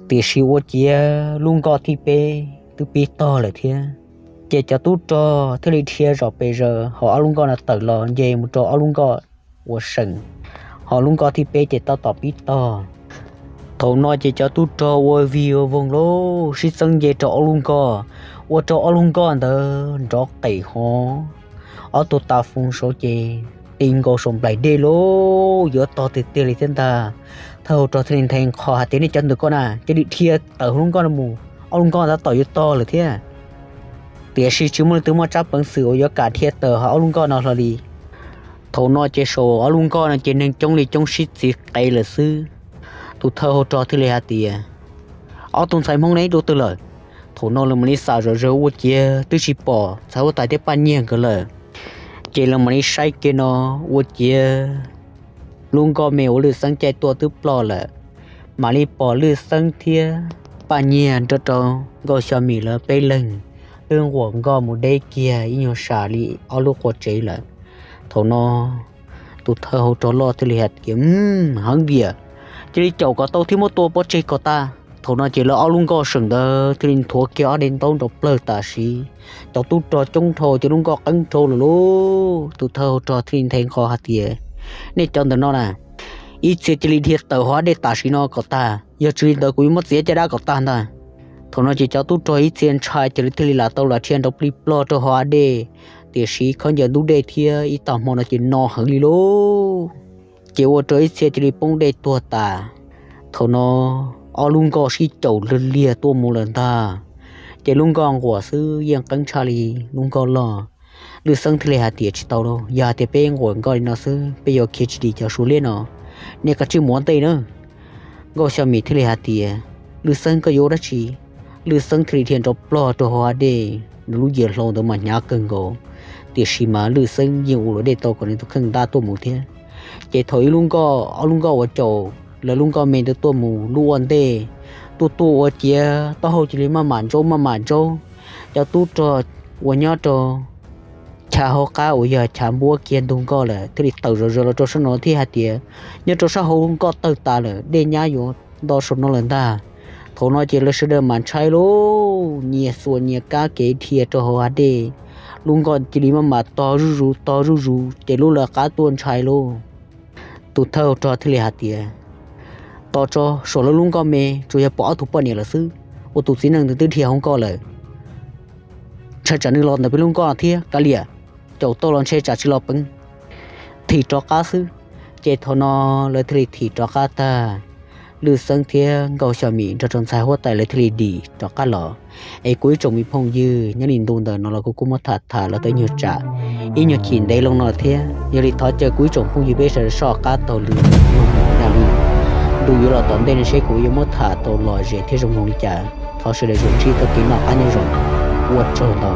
Tiam sis ua ciav lub nkoj thib peb twb pib tog lawm thiab. Ces cov tub rog thiaj li dhia zom pes zaws hauv ob lub nkoj no tawm los nce mus rau ob lub nkoj uas seem, ho lub nkoj thib peb ces tab tom pib tog. Thaum no ces cov tub rog ua vig ua voog lauj, sib txeeb nce rau ob lub nkoj, ua rau ob lub nkoj ntawd nrov qees hov. Ob tug tav foo saud ces ti nkaus saum nplaim dej lauj, yuav tog tiag tiag li thiab ntag. Thawj hau rog thiaj li nthe nqho hais tias, Nej cov ntawm ko na, cia li dhia tawm hauv lub nkoj no mus, ob lub nkoj tab tom yuav tog lawm thiab. Tiam sis tsis muaj leej twg muaj tsab peev xwm uas yuav kam dhia tawm hauv ob lub nkoj no hlo li. Thaum no ces saum ob lub nkoj no ces neeg coob li coob sib txiv qev lawm xwb. Tus thawj hau rog thiaj li hais tias, Ob tug ntxhais Hmoob, neb dua twg lawm? Thaum no lawv mam li xam zom zaws ua ciav twb tsis pom ntxhais huab tais thiab Paj Nyiag nkawd lawm. Ces lawv mam li saib kiag no ua ciav lub nkoj me uas Lwj Xeeb caij tuaj twb ploj lawm. Mam li pom Lwj Xeeb thiab Paj Nyiag nrog rau Nkauj Xyo Mim lawv peb leeg twb nquam nkoj mus deb kiag ib nyuag sam li ob lub qua tsev lawm. Thaum no tus thawj hau rog loj thiaj li hais tias, Heev tiag, cia li caum kom tau thiab muab tua pov tseg kom tag. Thaum no ces lawv ob lub nkoj seem ntawd thiaj li nthuav kiag ob daim ntaub nrov plawg tam sim. Cov tub rog coob dhau ces lub nkoj qeeb dhau lawm lauj. Tus thawj hau rog thiaj li nthe nqho hais tias, Nej cov ntawm no na, ib txhia cia li dhia tawm hauv dej tam sim no kom tag, yog tsis li ntawd kuv yuav muab txiav caj dab kom tag ntag. Thaum no ces cov tub rog ib txhia ntshai ces lawv thiaj li lam tau lam dhia nrov plig plog rau hauv dej, tiam sis khaub ncaws ntub dej thiab ib tag hmo no ces no heev li lauj. Ces ua rau ib txhia cia li poob dej tuag tas. Thaum no ob lub nkoj sib caum lwg liag tuaj mus lawm ntag. Ces lub nkoj nquam xwb yeej qeeb tshaj li lub nkoj loj. Lwj Xeeb thiaj li hais tias, Tsis tau lauj, yog hais tias peb nquam nkoj li no xwb peb yuav khiav tsis dim cov Suav liab no. Nej kav tsij mus ua ntej na. Nkauj Xyo Mim thiaj li hais tias, Lwj Xeeb, koj yuav ua dab tsi? Lwj Xeeb thiaj li dhia nrov plog rau hauv hav dej, nws lub yias hlau ntawd mas hnyav kawg nkaus, tiam sis mas Lwj Xeeb yeej ua luam dej tau kom nws tus kheej ntab tuaj mus thiab. Ces thaum ib lub nkoj ob lub nkoj uas caum lawv lub nkoj me ntawd tuaj mus lub ua ntej, tuaj tuaj ua ciav taub hau cia li maj mam ntsaub maj mam ntsaub. Cov tub rog uas nyob rau chav hauv qab uas yog chav npuab kiag ntug nkoj lawm thiaj li tawm zom zaws los rau sab no thiab hais tias, Nyob rau sab hauv nkoj tawg tas lawm, dej nyab yuav nto saum no lawm ntag. Thaum no ces lawv sawv daws mam ntshai lauj, nyias xuas nyias kab kev dhia rau hauv hav dej. Lub nkoj cia li maj mam tog zuj zus tog zuj zus ces lub lawv qab tuaj ntshai lauj. Tus thawj rog thiaj li hais tias, Tos tso, saum lawv lub nkoj me tsuas yog pom ob tug poj niam lawm xwb, ua tus txiv neej ntawd twb dhia hauv nkoj lawm. Ntshai tsam nws los ntawm peb lub nkoj no thiab, kav liam, caum tau los ntshe tsam tsis los peev, thim rov qab xwb. Ces thaum no lawv thiaj li thim rov qab tag. Lwj Xeeb thiab Nkauj Xyo Mim nrog rau ntxhais huab tais lawv thiaj li dim rov qab los. Es kuv ib tsoom me phooj ywg, nyob li ntu ntawm no los kuv kuj muab tham tham los tau ib nyuag tsam, ib nyuag chim ntev loo no thiab. Yog li thov caw kuv ib tsoom phooj ywg peb sawv daws soj qab taug lw, ntu yuav los tom ntej no seb kuv yuav muab tham tau lom zem thiab zoo mloog li cas. Thov sawv daws zam txim tau kev noj qab nyob zoo, ua tsaug ntau.